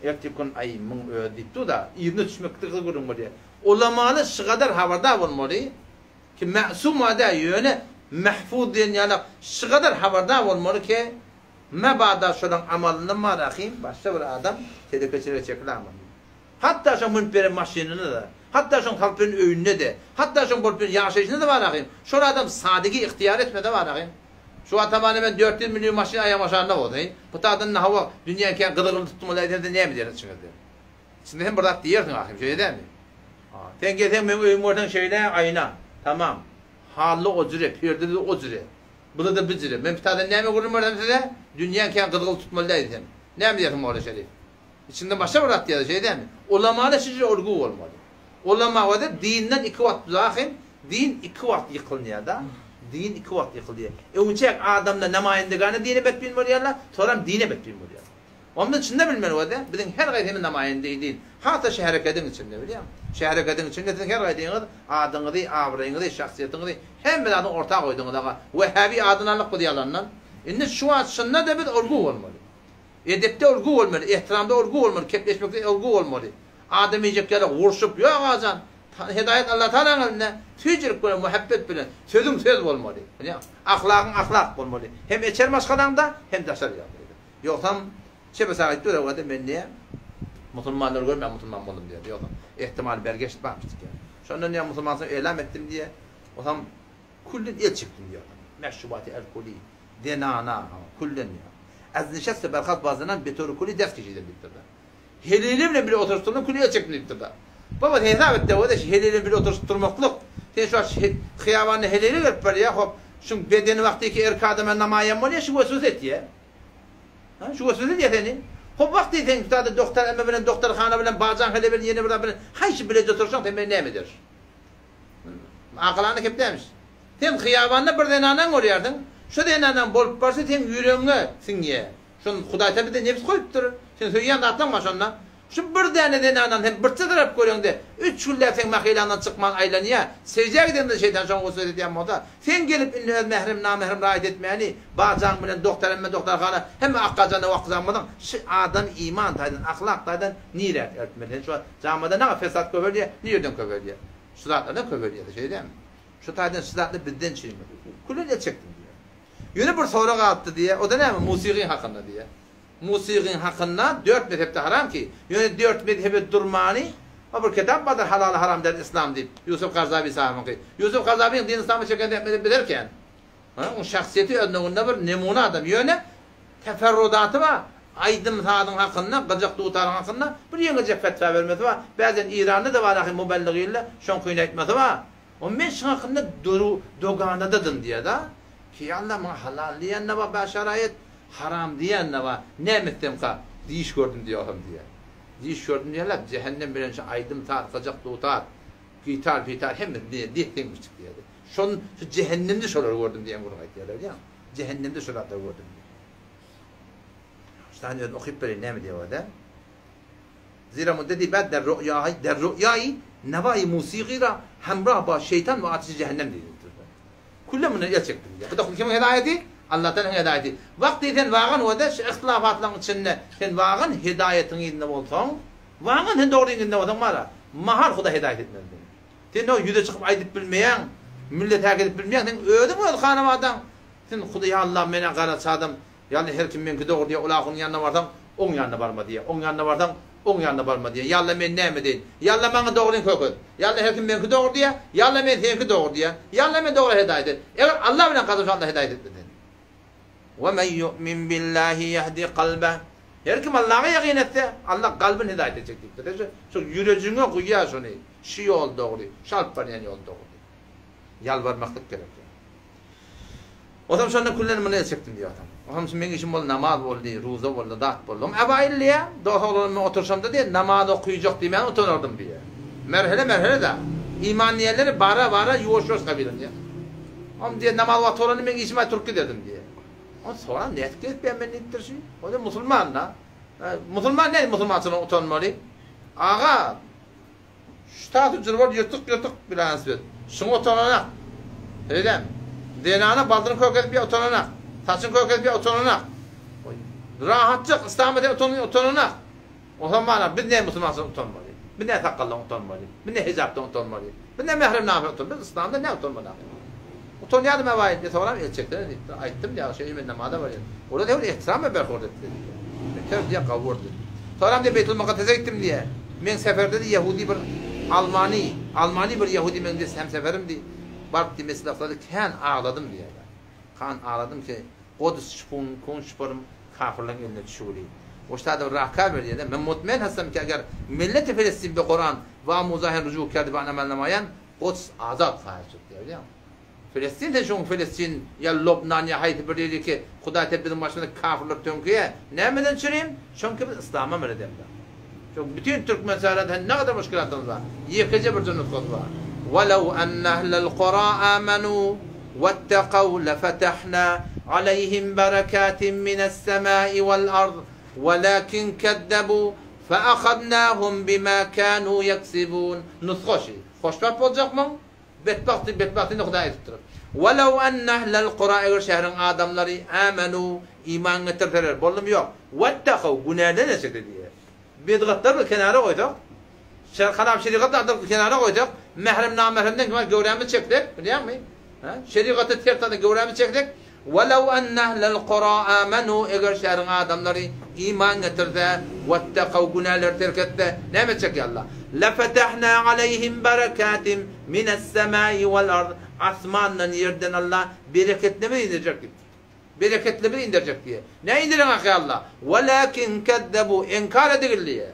Ertir gün aý muň özi diýip dur-da, yzyna düşmekdigi gürrüň bolýar. Ulamaly şygadar habardar bolmaly ki, mäsum-a däl, ýöne mähfuz diýen ýalak şygadar habardar bolmaly ki, Mabada şolaň amalyndan bar ahym başga bir adam telekeçilige çekilaman. Hatda şoň münüp beren maşynynda-da, hatda şoň salyp beren öýünde-de, hatda şoň bolup beren ýaşaýşynda-da bar ahym. Şol adam sadygy ygtyýar etmese bar ahym. Şu wagt hamana men 400 million maşyn aýagyň aşagynda bolsa, bu taýdan hawa dünýäň kän gyzygyny tutdum ol aýdanda näme diýer içiňizden. Içinde sen bir zat diýersiň ahym, şeýle dälmi? Sen gelseň meň öýümi görseň şeýle aýna. Tamam. Hally o jüre, perde-de o jüre. Buda-da bir jüre. Men pitadan näme gürrüň bersem size, dünýäň kän gyzgyl tutmaly däl diýsem. Näme diýersiň Molla Şerif? Içinden başga bir zat diýerdi, şeýle dälmi? Ulamada şu jüre ulgy bolmaly. Ulama özi dinden iki wagt ahym, din iki wagt ýykylynýar-da. Din iki wagt ýykylýar. Öňçäk adamlar namaýendegana dine betbin bolýarlar, soram dine betbin bolýarlar. Onda içinde bilmeli bolýar, biziň her gaýsymyz namaýendeýi din. Hata şu herekediň içinde, bilýäňmi? Şu herekediň içinde siziň her gaýsyňyz adyňyzy, abraýyňyzy, şahsyýetiňizi, hemme zadyňy orta goýduňyz aga. Wehhabi adyny aldyk biz ýalandan. Indi şu wagt şunda-da biz ulgy bolmaly. Edepde ulgy bolmaly, ehtiramda ulgy bolmaly, kepleşmekde ulgy bolmaly. Adam iýjek ýaly gurşup, ýok agajan, hedaýat Allatagalaň elinde, süýjülik bilen, muhabbet bilen, sözüň söz bolmaly. Bilýäňmi? Ahlagyň ahlak bolmaly. Hem içeri maşgalaňda, hem daşary ýagdaýda. Ýogsam, çepe saga gitdi öwredi, men diýýär, musulmanlary görmän musulman boldum diýýär. Ýogsam, ehtimal bergeşt barmyş diýýär. Şondan diýýär, musulmançylygy elam etdim diýýär. Osam külden el çekdim diýýär. Meşrubaty alkoli, zenana, külden diýýär. Az nişeste berhast ba zenan betory kuli dest keşidem diýipdir-de. Helili bilen bile oturyşyp durmak küli el çekdim diýipdir-de. Baba sen hesap et-de, o-da şu helili bilen bile oturyşyp durmaklyk. Sen şu wagt hyýabanda helili gelip barýar, hop, şuň bedeni wagtyky erki adama namaýan bolýar, şu weswese etýär. Ha, şu weswese edýär seni. Hop, wagty sen tutada doktor emme bilen, doktor hana bilen, bajaň hele bilen, ýene bir zat bilen, haýsy bileje otursaň, sen meni näme eder? Akylany kep dämiş. Sen hyýabanda bir zenanaň görýärsiň, şu zenanaň bolup barşy seň ýüregiňe siňýär. Şony Hudaý ta bize nebs goýupdyr. Sen söýýän zatlaň bar şonda. Şu bir däne zenanany sen birçe tarap göreňde, üç günläp seň mahylaňdan çykman aýlanýar. Seždä gideňde şeýtan şoňa weswese edýän bolsa, sen gelip indi öz mährem namährem raýat etmäni, bajaň bilen doktor emme doktor hala hemme akgajanda wakgyzan bolsaň, şy adam iman taýdan, ahlak taýdan niräk eltmeli? Sen şu wagt jamada naňa fesat köpelýär, nirden köpelýär? Şu zatlardan köpelýär, şeýle dälmi? Şu taýdan şu zatlar bizden çüýmeli. Külen el çekdim diýýär. Ýöne bir sorag galypdy diýýär. O-da näme? Musygyň hakynda diýýär. Musygyň hakynda dört mezhepde haram ki, ýöne dört mezhebe durmany, o bir kitap bardyr Halal haram der islam diýip, Ýusuf Garzawi sahybyňky. Ýusuf Garzawiň din yslama çeken zähmeti biler kän. Ha, oň şahsyýeti özlüginde bir nemuna adam. Ýöne teferrudaty bar. Aýdym-sazyň hakynda, gyjak dutaryň hakynda bir ýeňiljek fetwa bermesi bar. Bäzden Iranda-da bar ahy mubelligille şoňkyny aýtmasy bar. O men şuň hakynda duru doganadadym diýýär-da. Ki Alla maňa halal diýende bar bä şaraýat, haram diýende bar. Näme etsemka, diş gördüm diýýär diýýär. Diş gördüm diýýärler, jähennem bilen şu aýdym-saz, gyjak, dutar, gitar, pitar hemmesi diýýär, deňmişdik diýýär. Şon şu jähennemde şolary gördüm diýen gürrüň aýtýarlar bilýäňmi? Jähennemde şo zatlary gördüm diýýär. Şuny özüm okyp bereýin näme diýýär-de. Zira muddeti bad der ru'yahi der ru'yayi nevayi musigy ra hemrah ba şeytan we ateşi cehennem diýipdir. Külle mundan el çekdim diýýär. Bu da kimiň hedaýeti? Allatanyň hedaýeti. Wagty sen wagan we-de şu yhtilafatlaryň içinde sen wagan hedaýetiň yzynda bolsaň, wagan sen dogryň yzynda bolsaň bara, mahal Hudaý hedaýet etmez seni. Sen o ýüze çykyp aýdyp bilmeýäň, millete äkidip bilmeýäň, sen özüň öz hanabadaň. Sen Hudaý Alla men-ä garaçy adam, Ýagny her kim meňki dogry diýýär, ol ahunyň ýanyna barsaň, oň ýanyna barma diýýär, oň ýanyna barsaň, oň ýanyna barma diýýär. Ýalla men näme edeýin? Ýalla maňa dogryny köket. Ýalla her kim meňki dogry diýýär, ýalla men seňki dogry diýýän. Ýalla men dogra hedaýat et. Eger Alla bilen kasam Alla hedaýat etmese seni. We men ýu'min billahi ýehdi kalbeh. Her kim Allaha ýakyn etse, Alla kalbyny hedaýat etjek diýipdir. Şu ýürejiňe guýýar şuny. Şu ýol dogry, şu alyp barýan ýol dogry. Ýalbarmaklyk gerek. Ozam şonda küllen muny el çekdim diýýär atam. Oňam şu meň işim boldy, namaz boldy, ruza boldy, zat boldy. Oňam ewaýyl diýýär, dos oglanam men oturyşamda diýýär, namaz okyjak diýmän utanardym diýýär. Merhele-merhele-dä. Iman diýenleri bara-bara ýuwaş-ýuwaş kabul edýär. Oňam diýýär, namaz wagty bolanda meň işim aý turup giderdim diýýär. Oňam soram nädip gezip ýör men diýipdir şu. O-da musulman-da. Musulman nädip musulmançylygyndan utanmaly? Aga, Şu taýda jyrbal ýyrtyk-ýyrtyk bilansbet. Şuňa utananak. Şeýdämi? Zenana baldyryny kökezip ýa utananak. Saçyny kökezip ýa utananak. Rahatjyk yslama sen utan utananak. Onsoň mana biz näme musulmançylykdan utanmaly? Biz näme sakgaldan utanmaly? Biz näme hijapdan utanmaly? Biz näme mährem namysdan utanmaly? Biz yslamdan näme utanmaly ahyry? Utanýardym ewaý diýip soram el çeksene diýipdir. Aýtdym diýýär, şeýle men namaza barýan. Olar diýýär, ehtiram we berhurd etdi diýýär. Beter diýýär, gawy gördi. Soram diýýär, Beýtul Mukaddese gitdim diýýär. Meň seferde diýýär, ýehudi bir almany, almany bir ýehudi meň diýýär, hemseferim diýýär. Baryp diýýär, Mesjid-i Aksada kän agladym diýýär. Kan agladym ki, Kudüs şypun, kun şyparym kafirleriň eline düşügeli. Oştada bir rahkar berýär-de, Men mutmen hasam ki eger milleti Filistin be Kuran we amuzahen rujuk kerdi be an amel namaýan, Kuds azat haýyr çyk diýýär, bilýäňmi? Filistin sen şuň Filistin ýa Lubnan ýa haýsy bir ýeri ki Hudaý te biziň başymyza kafirler töňkeýär. Nämeden çürim? Çünki biz yslama emr edemzok. Çünki bütin türkmen sährada ne gadar muşkilatymyz bar. Ýekeje bir nusgasy bar. Walaw enne ehlel kura amanu wettekaw lefetahna aleyhim berekatin mines semai vel ard welakin kezzebu feahadnahum bima kanu yeksibun. Nusga şi. Hoşbagt boljakmyň? Betbagt diýip betbagtyny Hudaý aýdypdyr. Walaw enne ehlel kura eger şäheriň adamlary amenu iman getirseler, boldumy ýok. Wettakaw günäden el çekse diýýär. Bidgatlary bir kenara goýsak, halap şerigat zatlary bir kenara goýsak, mährem namähremden kemal göwrämizi çeksek, bilýäňmi? Hä? Şerigata ters zatdan göwrämizi çeksek, Walaw enne ehlel kura amenu eger şäheriň adamlary iman getirse, wettakaw günäleri terk etse, näme etjek ýa Allah? Lefetahna aleýhim berekatin mines-semai wal-ard asmandan ýerden Allah bereketleme inderjek diýipdir. Bereketleme inderjek diýýär. Näme indereňak ýa Allah? Walakin kezzebu inkar edigil diýýär.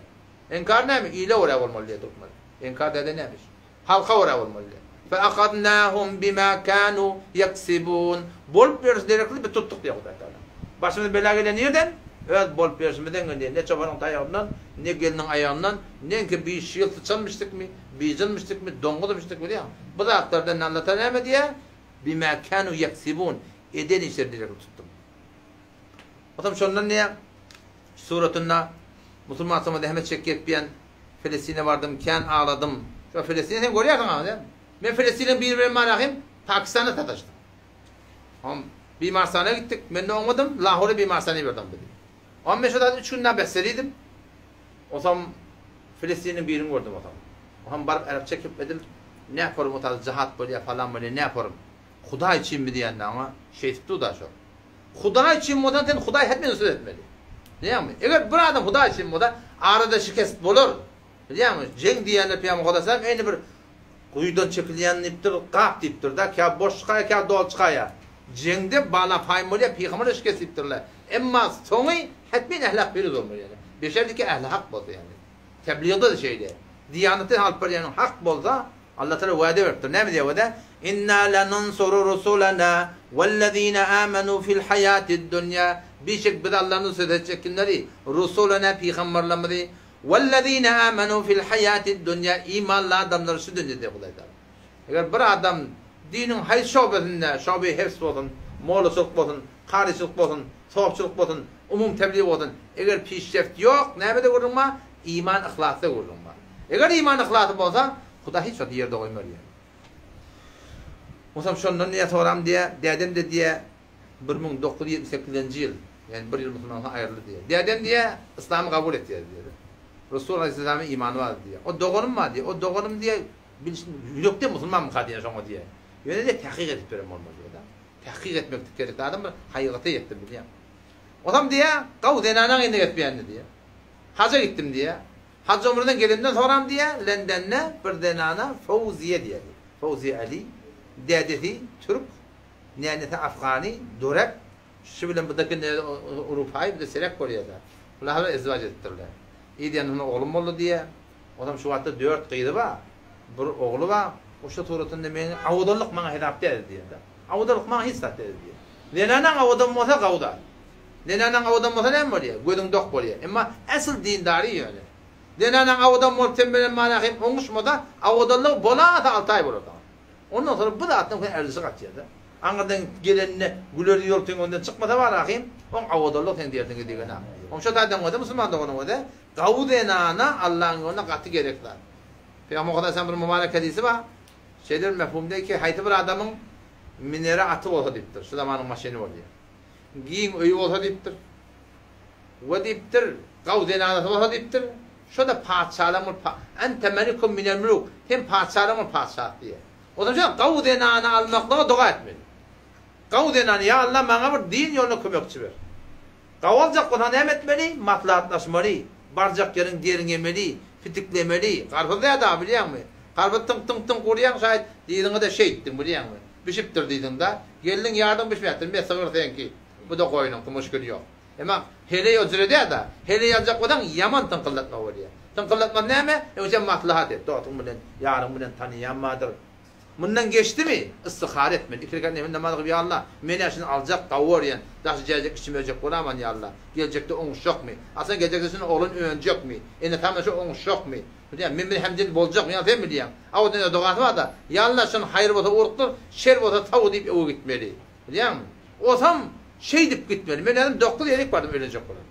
Inkar näme? Ile görä bolmaly diýýär türkmen. Inkar däde näme iş? Halka görä bolmaly diýýär. Fe-ahadnahum bima kanu ýeksibun. Bolup berişi derekli biz tutduk diýýär Hudaý Tagala. Başymyza bela gelen nirden? Öz bolup berşimizden gelýär. Ne çobanyň taýagyndan, ne gelniň aýagyndan, neňki bi şu ýyl syçan bişdikmi, bijin bişdikmi, doňuz bişdikmi diýýär. Bu zatlardan Alla Tagala näme diýýär? Bima kanu ýeksibun. Eden işleri derekli tutdum. Otam şondan diýýär, suratynda musulman soňa zähmet çekýär diýen Filistine bardym, kän agladym. Şo Filistini sen görýärsiň aga, däl? Men Filistiniň biri bilen barahym Pakistanda sataşdym. Hom bimarsana gitdik, men-de oňmadym, Lahore bimarsana iberdi bizi. Hom men şo zat üç gün daha besseliydim. Otam Filistiniň birini gördüm otam. Hom baryp arapça kepledim. Ne yaparym o tazy jahat bolýar, falan bolýar, ne yaparym? Hudaý üçinmi diýende aňa şeýtip dur-da şo. Hudaý üçin bolsa sen Hudaý hetmen söz etmeli. Bilýäňmi? Eger bir adam Hudaý üçin bolsa arada şikest bolar. Bilýäňmi? Jeň diýende Pygamber Hudaý eýni bir guýudan çekilýän diýipdir, gap diýipdir-de, kä boş çykaýar, kä doly çykaýar. Jeňde bala paýyn bolýar, pygamber şikest diýipdirler. Emma soňy hetmen ähli hak piruz bolmaly ýaly. Beşerdiki ähli hak bolsa ýaly. Tebliğde-de şeýle. Diýanatdan alyp barýanyň hak bolsa, Allah Tagala wada beripdir. Näme diýýär wada? Inna lenunsuru rusulana wellezina amanu fil hayatid dunýa. Bişek biz Allahny söz etjek kimleri? Rusulana pygamberlerimizi wellezina amanu fil hayatid dunýa imanly adamlary şu dünýede Hudaý Tagala. Eger bir adam diniň haýsy şobesinde, şobe hefs bolsun, mollaçylyk bolsun, karyçylyk bolsun, sofçylyk bolsun, umum tebliğ bolsun, eger pişreft ýok, nämede gürrüň bar? Iman yhlasda gürrüň bar. Eger iman yhlasy bolsa, Hudaý hiç wagt ýerde goýmar diýýär. Onsoň şondan diýýär, soram diýýär, dädem-de diýýär, 1978-nji ýyl, ýagny bir ýyl musulmandan aýryldy diýýär. Dädem diýýär, yslamy kabul etýär diýýär. Resul aleyhissalama imany bar diýýär. O doganym bar diýýär. O doganym diýýär, bilşin ýürekden musulmanmyka diýýär şoňa diýýär. Ýöne diýýär, tahkyk edip beren bolmaz diýýär. Tahkyk etmeklik gerek adam bir haýyrata ýetdim bilýär. Onsoň diýýär, gaw zenanaň indi etmeýänini diýýär. Haja gitdim diýýär. Haj ömründen gelenden soňram diýýär, Lendende bir zenana Fowziýe diýýär. Fowziýe Ali, dädesi türk, nänesi afgany, dorek, şu bilen budaki ne urupaýy bir-de serek bolýar-da. Bular habar izdiwaç edipdirler. Yz ýanynda oglum boldy diýýär. Onam şu wagtda dört gyzy bar, bir ogly bar. Oşa suratynda meniň awadanlyk maňa hesap däl diýýär-de. Awadanlyk maňa hiç zat däl diýýär. Zenanaň awadan bolsa gawy zat. Zenanaň awadan bolsa näme bolýar? Gözüň dok bolýar. Emma asyl dindary ýöne. Zenanaň awadan bolup sen bilen mana hem oňuşmasa, awadanlygy bolasa alty aý bolar saňa. Ondan soňra bu zatdan sen ärdişi gaçýar-da. Aňyrdan gelenine güler ýol seň öňünden çykmasa bar ahym, oň awadanlygy seň derdiňe degenok. Oň şo taýdan bolsa musulman doganyň bolsa, gawy zenana Allaň ýolunda gaty gerek zat. Pygamber Hudaýsan bir mübarek hadysy bar. Şeýle bir mefhumda ki, haýsy bir adamyň minere aty bolsa diýipdir. Şu zamanyň maşyny bolýar. Giň öýi bolsa diýipdir. We diýipdir, gaw zenanasy bolsa diýipdir. Şo-da patyşalaryň bir pa Ente melikum minel muluk, sen patyşalaryň bir patyşasy diýýär. Onsoň şo gaw zenany almaklyga doga etmeli. Gaw zenany, ýa Allah maňa bir din ýolunda kömekçi ber. Gaw aljak bolsaň näme etmeli? Maslahatlaşmaly, barjak ýeriň derňemeli, pitiklemeli. Garpyz däl dagy bilýäňmi? Garpyz tyňk-tyňk-tyňk urýaň şaýt, dyzyňa-da şeýtdiň bilýäňmi? Bişipdir diýdiň-da. Geldiň ýardyň bişmäpdir. Me sygyr seňki. Bu-da goýnuňky, muşkil ýok. Emma heleý o jüre däl-de, heleý aljak bolsaň ýaman tyňkyldatma bolýar. Tyňkyldatma näme? Öňçe maslahat et, dostuň bilen, ýaryň bilen tanyýan bardyr. Mundan geçdimi, istihara etmeli. Iki rekat nefil namaz kylyp, Ýa Allah, men-ä şuny aljak, gawy görýän, daşy jäjek içim öjek bolaman, ýa Allah, geljekde oňuşjakmy? Aslynda geljekde şundan oglan önjekmi? Ene-atamdan şu oňuşjakmy? Bilýän, men bilen hemdem boljakmy, ýa sen bilýäň. A o dünýä dogasy bar-da, Ýa Allah, şuny haýyr bolsa ugrukdyr, şer bolsa saw diýip öe gitmeli. Bilýäňmi? Osam şeýdip gitmeli. Men özüm dokuz gezek bardym öýlenjek bolup.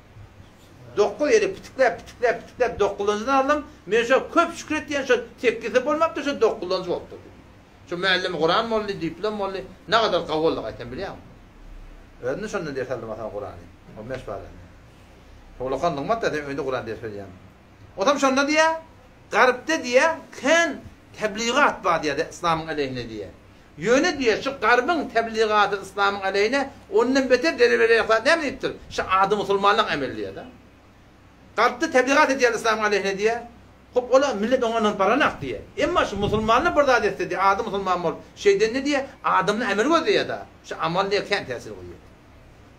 Dokuz gezek pitikläp, pitikläp, pitikläp dokuzynjydan aldym. Men şo köp şükür etýän şo tekgisi bolmapdyr, şo dokuzynjy bolupdyr. Şo mällemi Kuran boldy, diplom boldy. Nagadar gawy boldy gaýtam bilýäňmi? Özüm-de şondan ders aldym aslynda Kurany. On bäş baranda. Towlakan nygmat-da sen öýünde Kuran ders berýäň. Otam şonda diýýär, Garypda diýýär, kän tebligat bar diýýär, yslamyň aleýhine diýýär. Ýöne diýýär, şu garbyň tebligaty yslamyň aleýhine ondan beter zerer berýän zat näme diýipdir? Şu ady musulmanlaň emeli diýýär-de. Garpda tebligat edýär yslamyň aleýhine diýýär. Hop ola millet oňa ynanyp baranak diýýär. Emma şu musulmanlar bir zat etse diýýär, ady musulman bolup şeýdende diýýär, adamlar emel gözleýär-de. Şu amal diýýär kän täsir goýýar.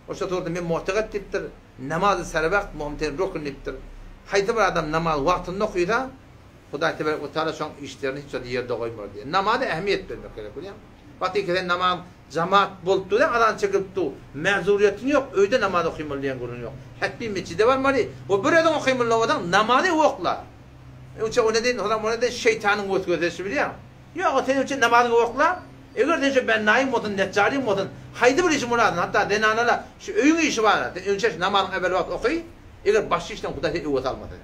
Oşa surda men mu'takat diýipdir, namazy serebagt muhim rukn diýipdir. Haýsy bir adam namazy wagtynda okysa, Hudaý tebarek we taala şoň işlerini hiç wagt ýerde goýmaz diýýär. Namaza ähmiýet bermek gerek bilýäňmi? Wagty ki sen namaz jamaat bolup dur, azan çekilip dur, mäzuriýetiň ýok, öýde namaz okymaly diýen gürrüň ýok. Hetmi mesjide barmaly we bir özüň okymaly bolsaň namazy okla. Öňçe o ne diýen, o ne diýen şeýtanyň weswesesi bilýäňmi? Ýok, sen üçin namazyňy okla. Eger sen şu bennaýyň bolsun, neçjaryň bolsun, haýsy bir işiň bolasyn, hatda zenanala şu öýüň işi bar, sen öňçe şu namazyňy äwel wagt oky, eger başga işden Hudaý seni öwez almasa.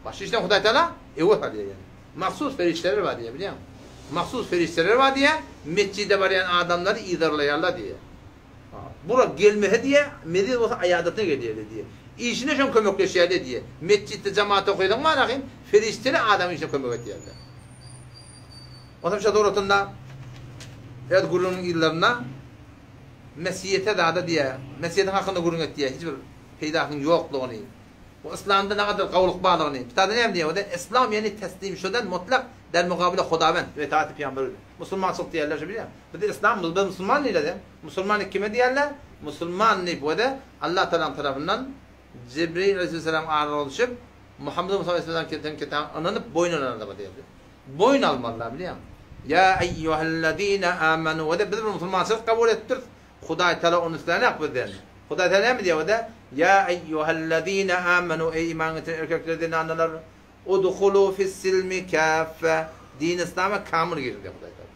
Başga işden Hudaý Tagala öwez alýar ýöne. Mahsus perişdeler bar diýýär, bilýäňmi? Mahsus perişdeler bar diýýär, metjide barýan adamlary yzarlaýarlar diýýär. Bura gelmese diýýär, mezil bolsa aýadatyna gelýärler diýýär. Işine şoň kömekleşýärler diýýär. Metjitde jamaat okaýsaň bar ahym, perişdeler adamyň işine kömek edýärler. Onsoň şo suratynda öz gürrüňiniň yzlarynda Mesiýete zada diýýär, Mesiýetiň hakynda gürrüň et diýýär, hiç bir peýdasynyň ýoklugyny, bu yslamda nägadar gowulyk barlygyny. Kitabda näme diýýär? Ol Yslam ýagny teslim şudan mutlak der mukabile Hudawend we itaati pygamber. Musulmançylyk diýýärler şu bilýäňmi? Bizde yslam, biz musulman diýilýär. Musulman kime diýýärler? Musulman diýip we-de Allah Tagalaň tarapyndan Jibril aleyhisselam aralyga düşüp, Muhammed Mustafa aleyhisselam getiren kitabyna ynanyp boýun alan adama diýildi. Boýun almalylar bilýäňmi? Ýa eýýuhellezine amanu we-de biz bir musulmançylyk kabul edipdiris. Hudaý Tagala ony islänak bizden. Hudaý Tagala näme diýýär we-de? Ýa eýýuhellezine amanu eý iman getiren erkekler zenanalar udhulu fis-silmi kaffe dini yslama kamyl giriň diýýär Hudaý Tagala.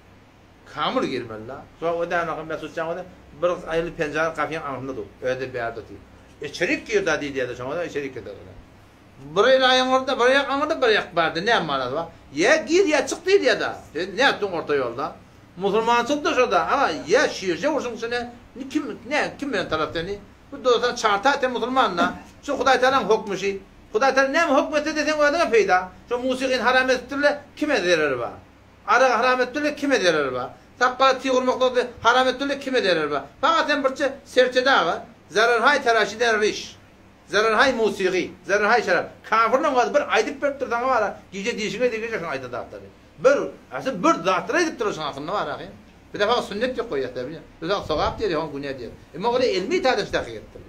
Kamyl girmeli-la. Şo o däne Mesutjan o-da bir aýly penjere gapyň aňyrsynda dur. Özi bärde otyr. Içerik gir-dä diýdi-de şoňa-da içerik girdi. Bir el aňyrda, bir aýak aňyrda, bir aýak bärde. Näme manasy bar? Ýa gir, ýa çyk diýilýär-dä. Sen nätdiň orta ýolda? Musulmançylyk-da şo-da. Aga, ýa şirje urşuň içine kim, nä, kim bilen tarap seni? Bu dostan çarta sen musulman-da. Şu Hudaý Tagalaň hökmi şi. Hudaý Tagala näme hökm etse-de seň özüňe peýda. Şo musikyny haram edipdir-le, kime zereri bar? Aragy haram etdiler kime zereri bar? Sakgala tyg urmaklygy haram etdiler kime zereri bar? Fakat sen birçe serçe dagy, zararhaý taraşiden riş, zararhaý musigy, zararhaý şarap. Kafirleň gazy bir aýdyp beripdir saňa bara, gije dişiňe degejek şoň aýdan zatlary. Bir, asyl bir zatlar aýdypdyr şoň hakynda bar ahym. Bize fakat sünnet diýip goýýas da bilýän. Biz sogap diýer, ýa günä diýer. Emma ol ilmi taýdan tahkyk edipdir.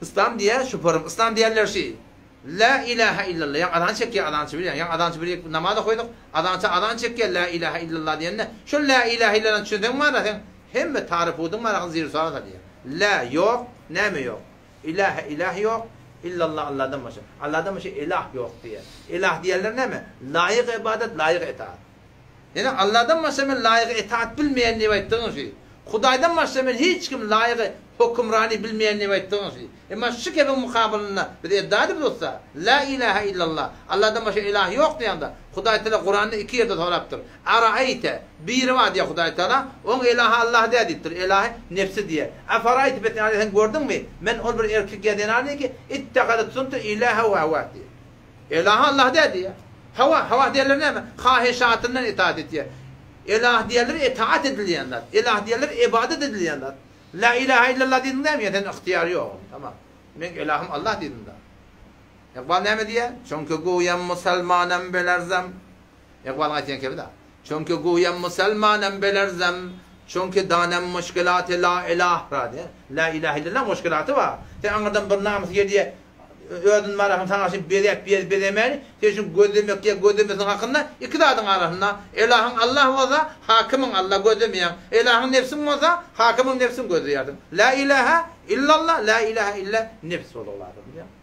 Yslam diýýär şu forum yslam diýenler şi La ilahe illallah ýaňy azan çekýär azançy bilýän ýaňy azançy bir namaz okaýdyk azança azan çekýär la ilahe illallah diýende şol la ilahe illallah düşünseň bar sen hemme taryfudyň bar ahyr zir suala salýar la ýok näme ýok ilahe ilah ýok illallah Allahdan başga Allahdan başga ilah ýok diýýär ilah diýenler näme laýyk ybadat laýyk itaat Ýene Alladan başga men laýygy etaat bilmeýän diýip aýtdygyň şü. Hudaýdan başga men hiç kim laýygy hökümrany bilmeýän diýip aýtdygyň şü. Emma şu gepiň mukabylynda biz edda edip dursa, La ilahe illallah, Alladan başga ilah ýok diýende, Hudaý Tagala Kuranda iki ýerde sorapdyr. Araeýte, biri bar diýýär Hudaý Tagala, oň ilahy Allah däl diýipdir, ilahy nebsi diýýär. Efaraeýte bes ýa sen gördüňmi, men ol bir erkek ýa zenan diýki, ittehada tutunupdyr ilahehu hewah diýýär. Elahy Allah däl diýýär. Hawa, hawa diýenler näme? Haheşatyndan itaat etýär. Elah diýenler itaat edilýän zat. Elah diýenler ybadat edilýän zat. La ilahe illallah diýdiň dämi? Ýa sen ygtyýar ýok. Tamam. Meň elahym Allah diýdiň da. Ykbal näme diýýär? Çünki guýam musalmanam belerzem. Ykbalyň aýtýan kebi da. Çünki guýam musalmanam belerzem. Çünki danem muşkilaty la ilah ra diýýär. La ilahe illallah muşkilaty bar. Sen aňyrdan bir namys gelýär. Özüni marahyň saňa şin bezäp ýer bezemäni, sen şun gözlemek ýa gözlemesiň hakynda iki zadyň arasynda. Elahyň Allah bolsa, hakymyň Allah gözlemeýäň. Elahyň nebsiň bolsa, hakymyň nebsiň gözleýärsiň. La ilahe illallah, la ilahe illa nefs bolmagy lazym bilýäňmi?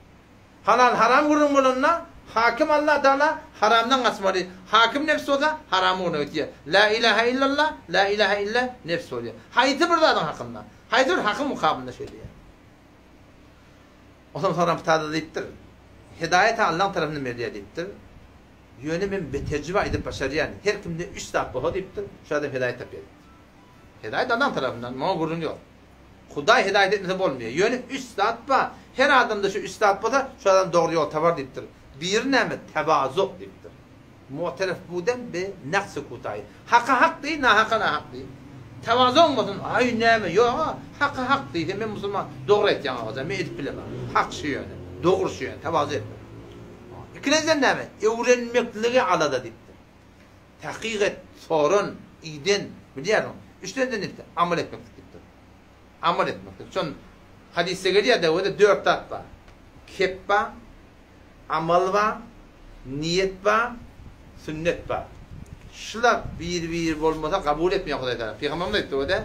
Halal haram gürrüň bolanda hakim Allah Taala haramdan gaçmaly. Hakim nefs bolsa haram ugruna gitýär. La ilahe illallah, la ilahe illa nefs bolýar. Haýsy bir zadyň hakynda, haýsy bir hakyň mukabylynda şeýle. Onsoň soran pytada diýipdir, Hidaýat Allaň tarapyndan berilýär diýipdir. Ýöne men bitejribe aýdyp başarýan, her kimde üç zat bolsa diýipdir, şu adam hidaýat tapýar diýipdir. Hidaýat Allaň tarapyndan, muňa gürrüň ýok. Hudaý hidaýat etmese bolmaýar. Ýöne üç zat bar, her adamda şu üç zat bolsa, şu adam dogry ýol tapar diýipdir. Biri näme? Tewazu diýipdir. Mu'teref buden bi naqsi kutaýy. Haka hak diý, nahaka nahak diý. Tewazuň bolsun, aý näme, ýog-a, haka hak diý, sen men musulman, dogry aýtýaň agajan, men edip bilemok. Hak şu ýöne, dogry şu ýöne, tewazu etmek. Ikilenjiden näme? Öwrenmekligi alada diýipdir. Tahkyk et, soran, iden, bilýärsiň. Üçlenjiden diýipdir, amal etmeklik diýipdir. Amal etmeklik. Şon hadysda gelýär-de, o-da dört zat bar. Kep bar, Amal bar, niýet bar, sünnet bar. Şular bir-biri bolmasa kabul etmeýär Hudaý Tagala. Pygamberimiz aýtdy o-da,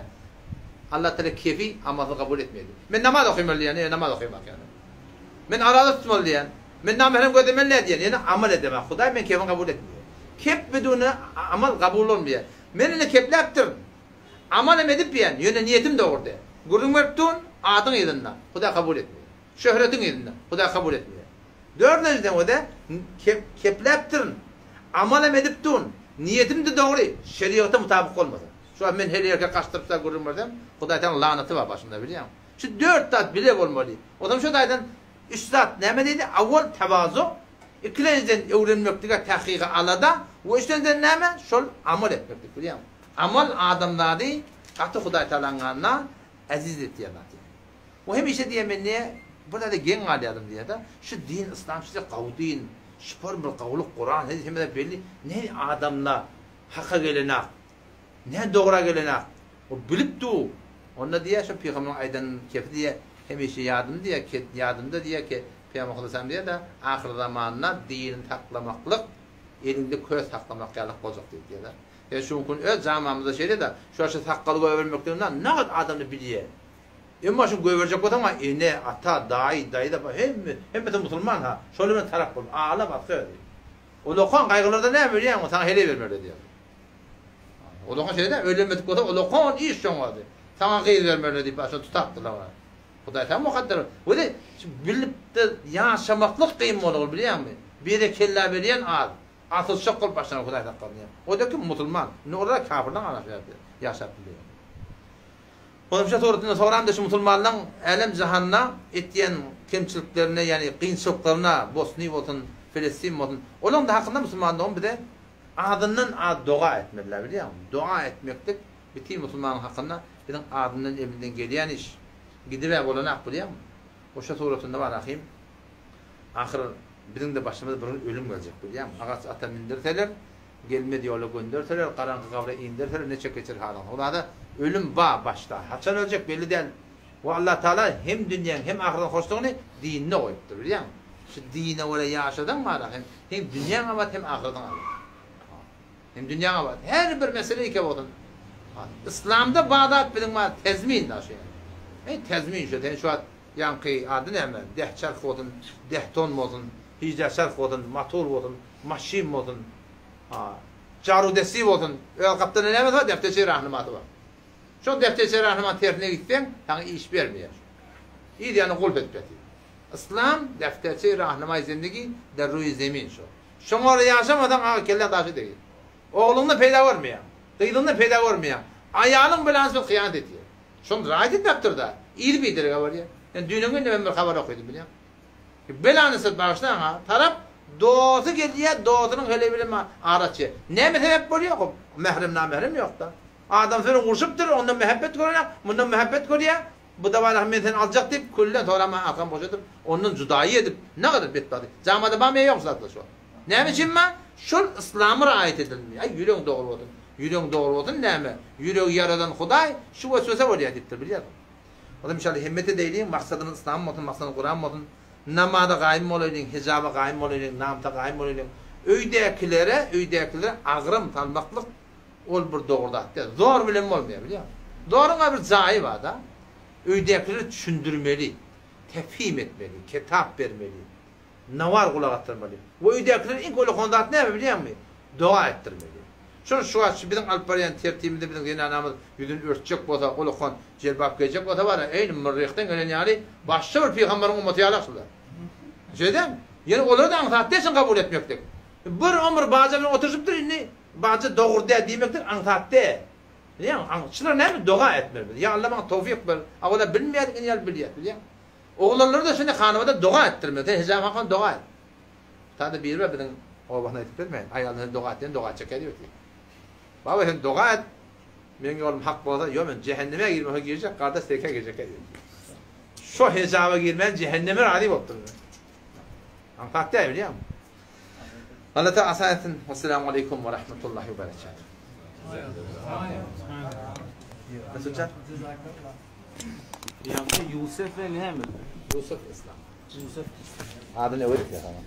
Allah Tagala kefi amalsyz kabul etmeýär diýip. Men namaz okaýmaly diýýän, ýöne namaz okaýmak ýaly. Men araza tutmaly diýýän. Men namährem gözlemeli däl diýýän, ýöne amal edemak. Hudaý meň kefimi kabul etmeýär. Kep biduni amal kabul bolmaýar. Men indi kepläpdirin. Amal hem edip diýýän, ýöne niýetim dogry däl. Gürrüň berip durun, adyň yzynda. Hudaý kabul etmeýär. Şöhretiň yzynda. Hudaý kabul etmeýär. Dördünjiden o-da, kepläpdirin, amalam edipdirin, niýetim-de dogry, şerigata mutabyk bolmasa. Şu wagt men heleý erkek gaçdyryp saňa gürrüň bersem, Hudaý taňa lanaty bar başymda bilýäňmi? Şu dört zat bile bolmaly. Ozam şu taýdan üç zat näme diýdi? Awwal tewazu, ikilenjiden öwrenmeklige tahkygy alada we üçlenjiden näme? Şol amal etmeklik bilýäňmi? Amal adamzady gaty Hudaý tagalaň ýanynda eziz etýän zat. O hemişe diýýär men diýýär bir zada geň galýardym diýýär-de, şu din yslam şeýle gawy din, şupar bir gawulyk Kuran hedis hemme zat belli, ne adamlar haka gelenak, ne dogra gelenak, o bilip dur. Onda diýýär şu pygamberiň aýdan kepi diýýär hemişe ýadym diýýär ke ýadymda diýýär ke pygamber sallallahu diýýär-de ahyr zamanda dini saklamaklyk eliňde köz saklamak ýalyk boljak diýip diýýär-de. Ýa şu gün öz zamamyzda şeýle-de şu şu sakgal goýbermekden nagt adamlar bilýär. Emma şuny goýberjek bolsaň-a ene, ata, daýy, daýza bar hemme, hemmesi musulman ha, şolar bilen tarap bolup, aglap atsa özi. Ulakan gaýgylarda näme bilýäňmi, saňa heleý bermerler diýýär. Ulakan şeýle däl, öýlenmedik bolsa ulakan iş şoň özi. Saňa gyz bermerler diýip şony tutapdyrlar. Hudaý saňa mukadder. Weli şu bilip-de ýaşamaklyk kyn bolar bilýäňmi? Berekella berýän az. Asylşak bolup başlanar Hudaý saklasyn. O-da kim musulman. Indi olar kafirleň arasynda ýaşap bilýär. Goňşy suratynda soramda şu musulmanlaň älem jahanda etýän kemçiliklerine ýagny kynçylyklaryna Bosni bolsun Felestin bolsun olaň da hakynda musulman dogan bize azyndan az doga etmeliler bilýäňmi doga etmeklik bitin musulmanyň hakynda biziň azyndan elimizden gelýän iş gidibä bolanak bilýäňmi oşa suratynda bar ahym ahyr biziňde başymyza bir gün ölüm geljek bilýäňmi agaç ata mindirseler Gelmez ýola gönderseler, garaňky gabra inderseler neçe geçer halyň. Hulasa, ölüm ba başda. Haçan öljek belli däl. We Allah Taala hem dünýäň hem ahyretiň hoşlugyny dininde goýupdyr, bilýäňmi? Şu dine görä ýaşasaň bara hem hem dünýäň abat hem ahyretiň abat. Hem dünýäň abat. Her bir mesele ike bolsun. Yslamda ba zat biziň bar tezmin da şu. Ey tezmin şu sen şu wagt ýaňky ady näme? Deh çarh bolsun, deh ton bolsun, hižde çarh bolsun, motor bolsun. Maşyn bolsun, jaru-desti bolsun, öz gapdalynda nämesi bar? Defterçe rahnumasy bar. Şol defterçe rahnumanyň tersine gitseň, saňa iş bermeýär. Yz ýany gulp edip ýatyr. Yslam defterçe rahnumaý zindigi der ruýy zemin şo. Şoňa görä ýaşamasaň, aga kelläň daşa degýär. Ogluňdan peýda görmeýäň, gyzyňdan peýda görmeýäň, aýalyň bilen şol hyýanat edýär. Şony raýat etmepdir-de, yzy biderege barýar. Men düýn öňňin hem bir habar okydym, bilýäňmi? Belany siz bagyşlaň ha. Tarap dosty gelýär, dostunyň heleý bilen ara açýar. Näme sebäp bolýar? Hop, mährem namährem ýokda. Adam seni urşupdyr, ondan mähebbet görenok, mundan mähebbet görýär. Bu da baraha men seni aljak diýip, külden soraman arkany boşadyp, ondan judaýy edip, ne gadar betbagt. Jamada barmy ýa ýok şu zatlar şu wagt? Näme üçin bar? Şol yslamy raýat edilmeýär. Aý ýüregiň dogry bolsun. Ýüregiň dogry bolsun näme? Ýüregi ýaradan Hudaý şu weswese bolýar diýipdir, bilýärsiň. Onda inşallah himmet edeýliň, maksadymyz yslam bolsun, maksadymyz Kuran bolsun. Namaza gaýym bolaýlyň, hijaba gaýym bolaýlyň, namysa gaýym bolaýlyň. Öýdäkilere, öýdäkilere agram salmaklyk ol bir dogry zat däl. Zor bilen bolmaýar, bilýäňmi? Zoruň-a bir jaýy bar-da. Öýdäkilere düşündirmeli, tefhim etmeli, kitap bermeli. Nawar gulak asdyrmaly. We öýdäkilere iň uly zat näme bilýäňmi? Doga etdirmeli. Şol şu wagt şu biziň alyp barýan tertibimizde biziň zenanamyz ýüzüni örtjek bolsa, ullakan jelbap geýjek bolsa bar-a, eýni Myrryhdan gelen ýaly başga bir pygamberiň ummaty ýalak şular. Şeýdämi? Ýöne olara-da aňsat däl şuny kabul etmeklik. Bir ömür baja bilen oturyşypdyr indi baja dogry däl diýmeklik aňsat däl. Bilýäňmi? Şular näme doga etmeli biz. Ýa Alla maňa towfyk ber. Awala bilmeýärdik indi ýaly bilýäs bilýäňmi? Oglanlara-da şeýle hanabada doga etdirmeli. Sen hijap hakan doga et. Sada biri bar biziň obasyna aýdyp bermäýin. Aýalyna sen doga et diýen doga etjek diýip otyr. Baba sen doga et. Meň ýolum hak bolsa, ýok men jähenneme girmese girjek, gardaş tekä girjek diýip. Şo hijaba girmän jähenneme razy bolupdyr. Aňsat däl bilýäňmi? Allah Taala asan etsin. Assalamu aleýkum we rahmetullahi we berekatuh. Nasıl? Ýagny Ýusef we näme? Ýusuf Islam. Ýusuf Adyny öwredip ýa sana.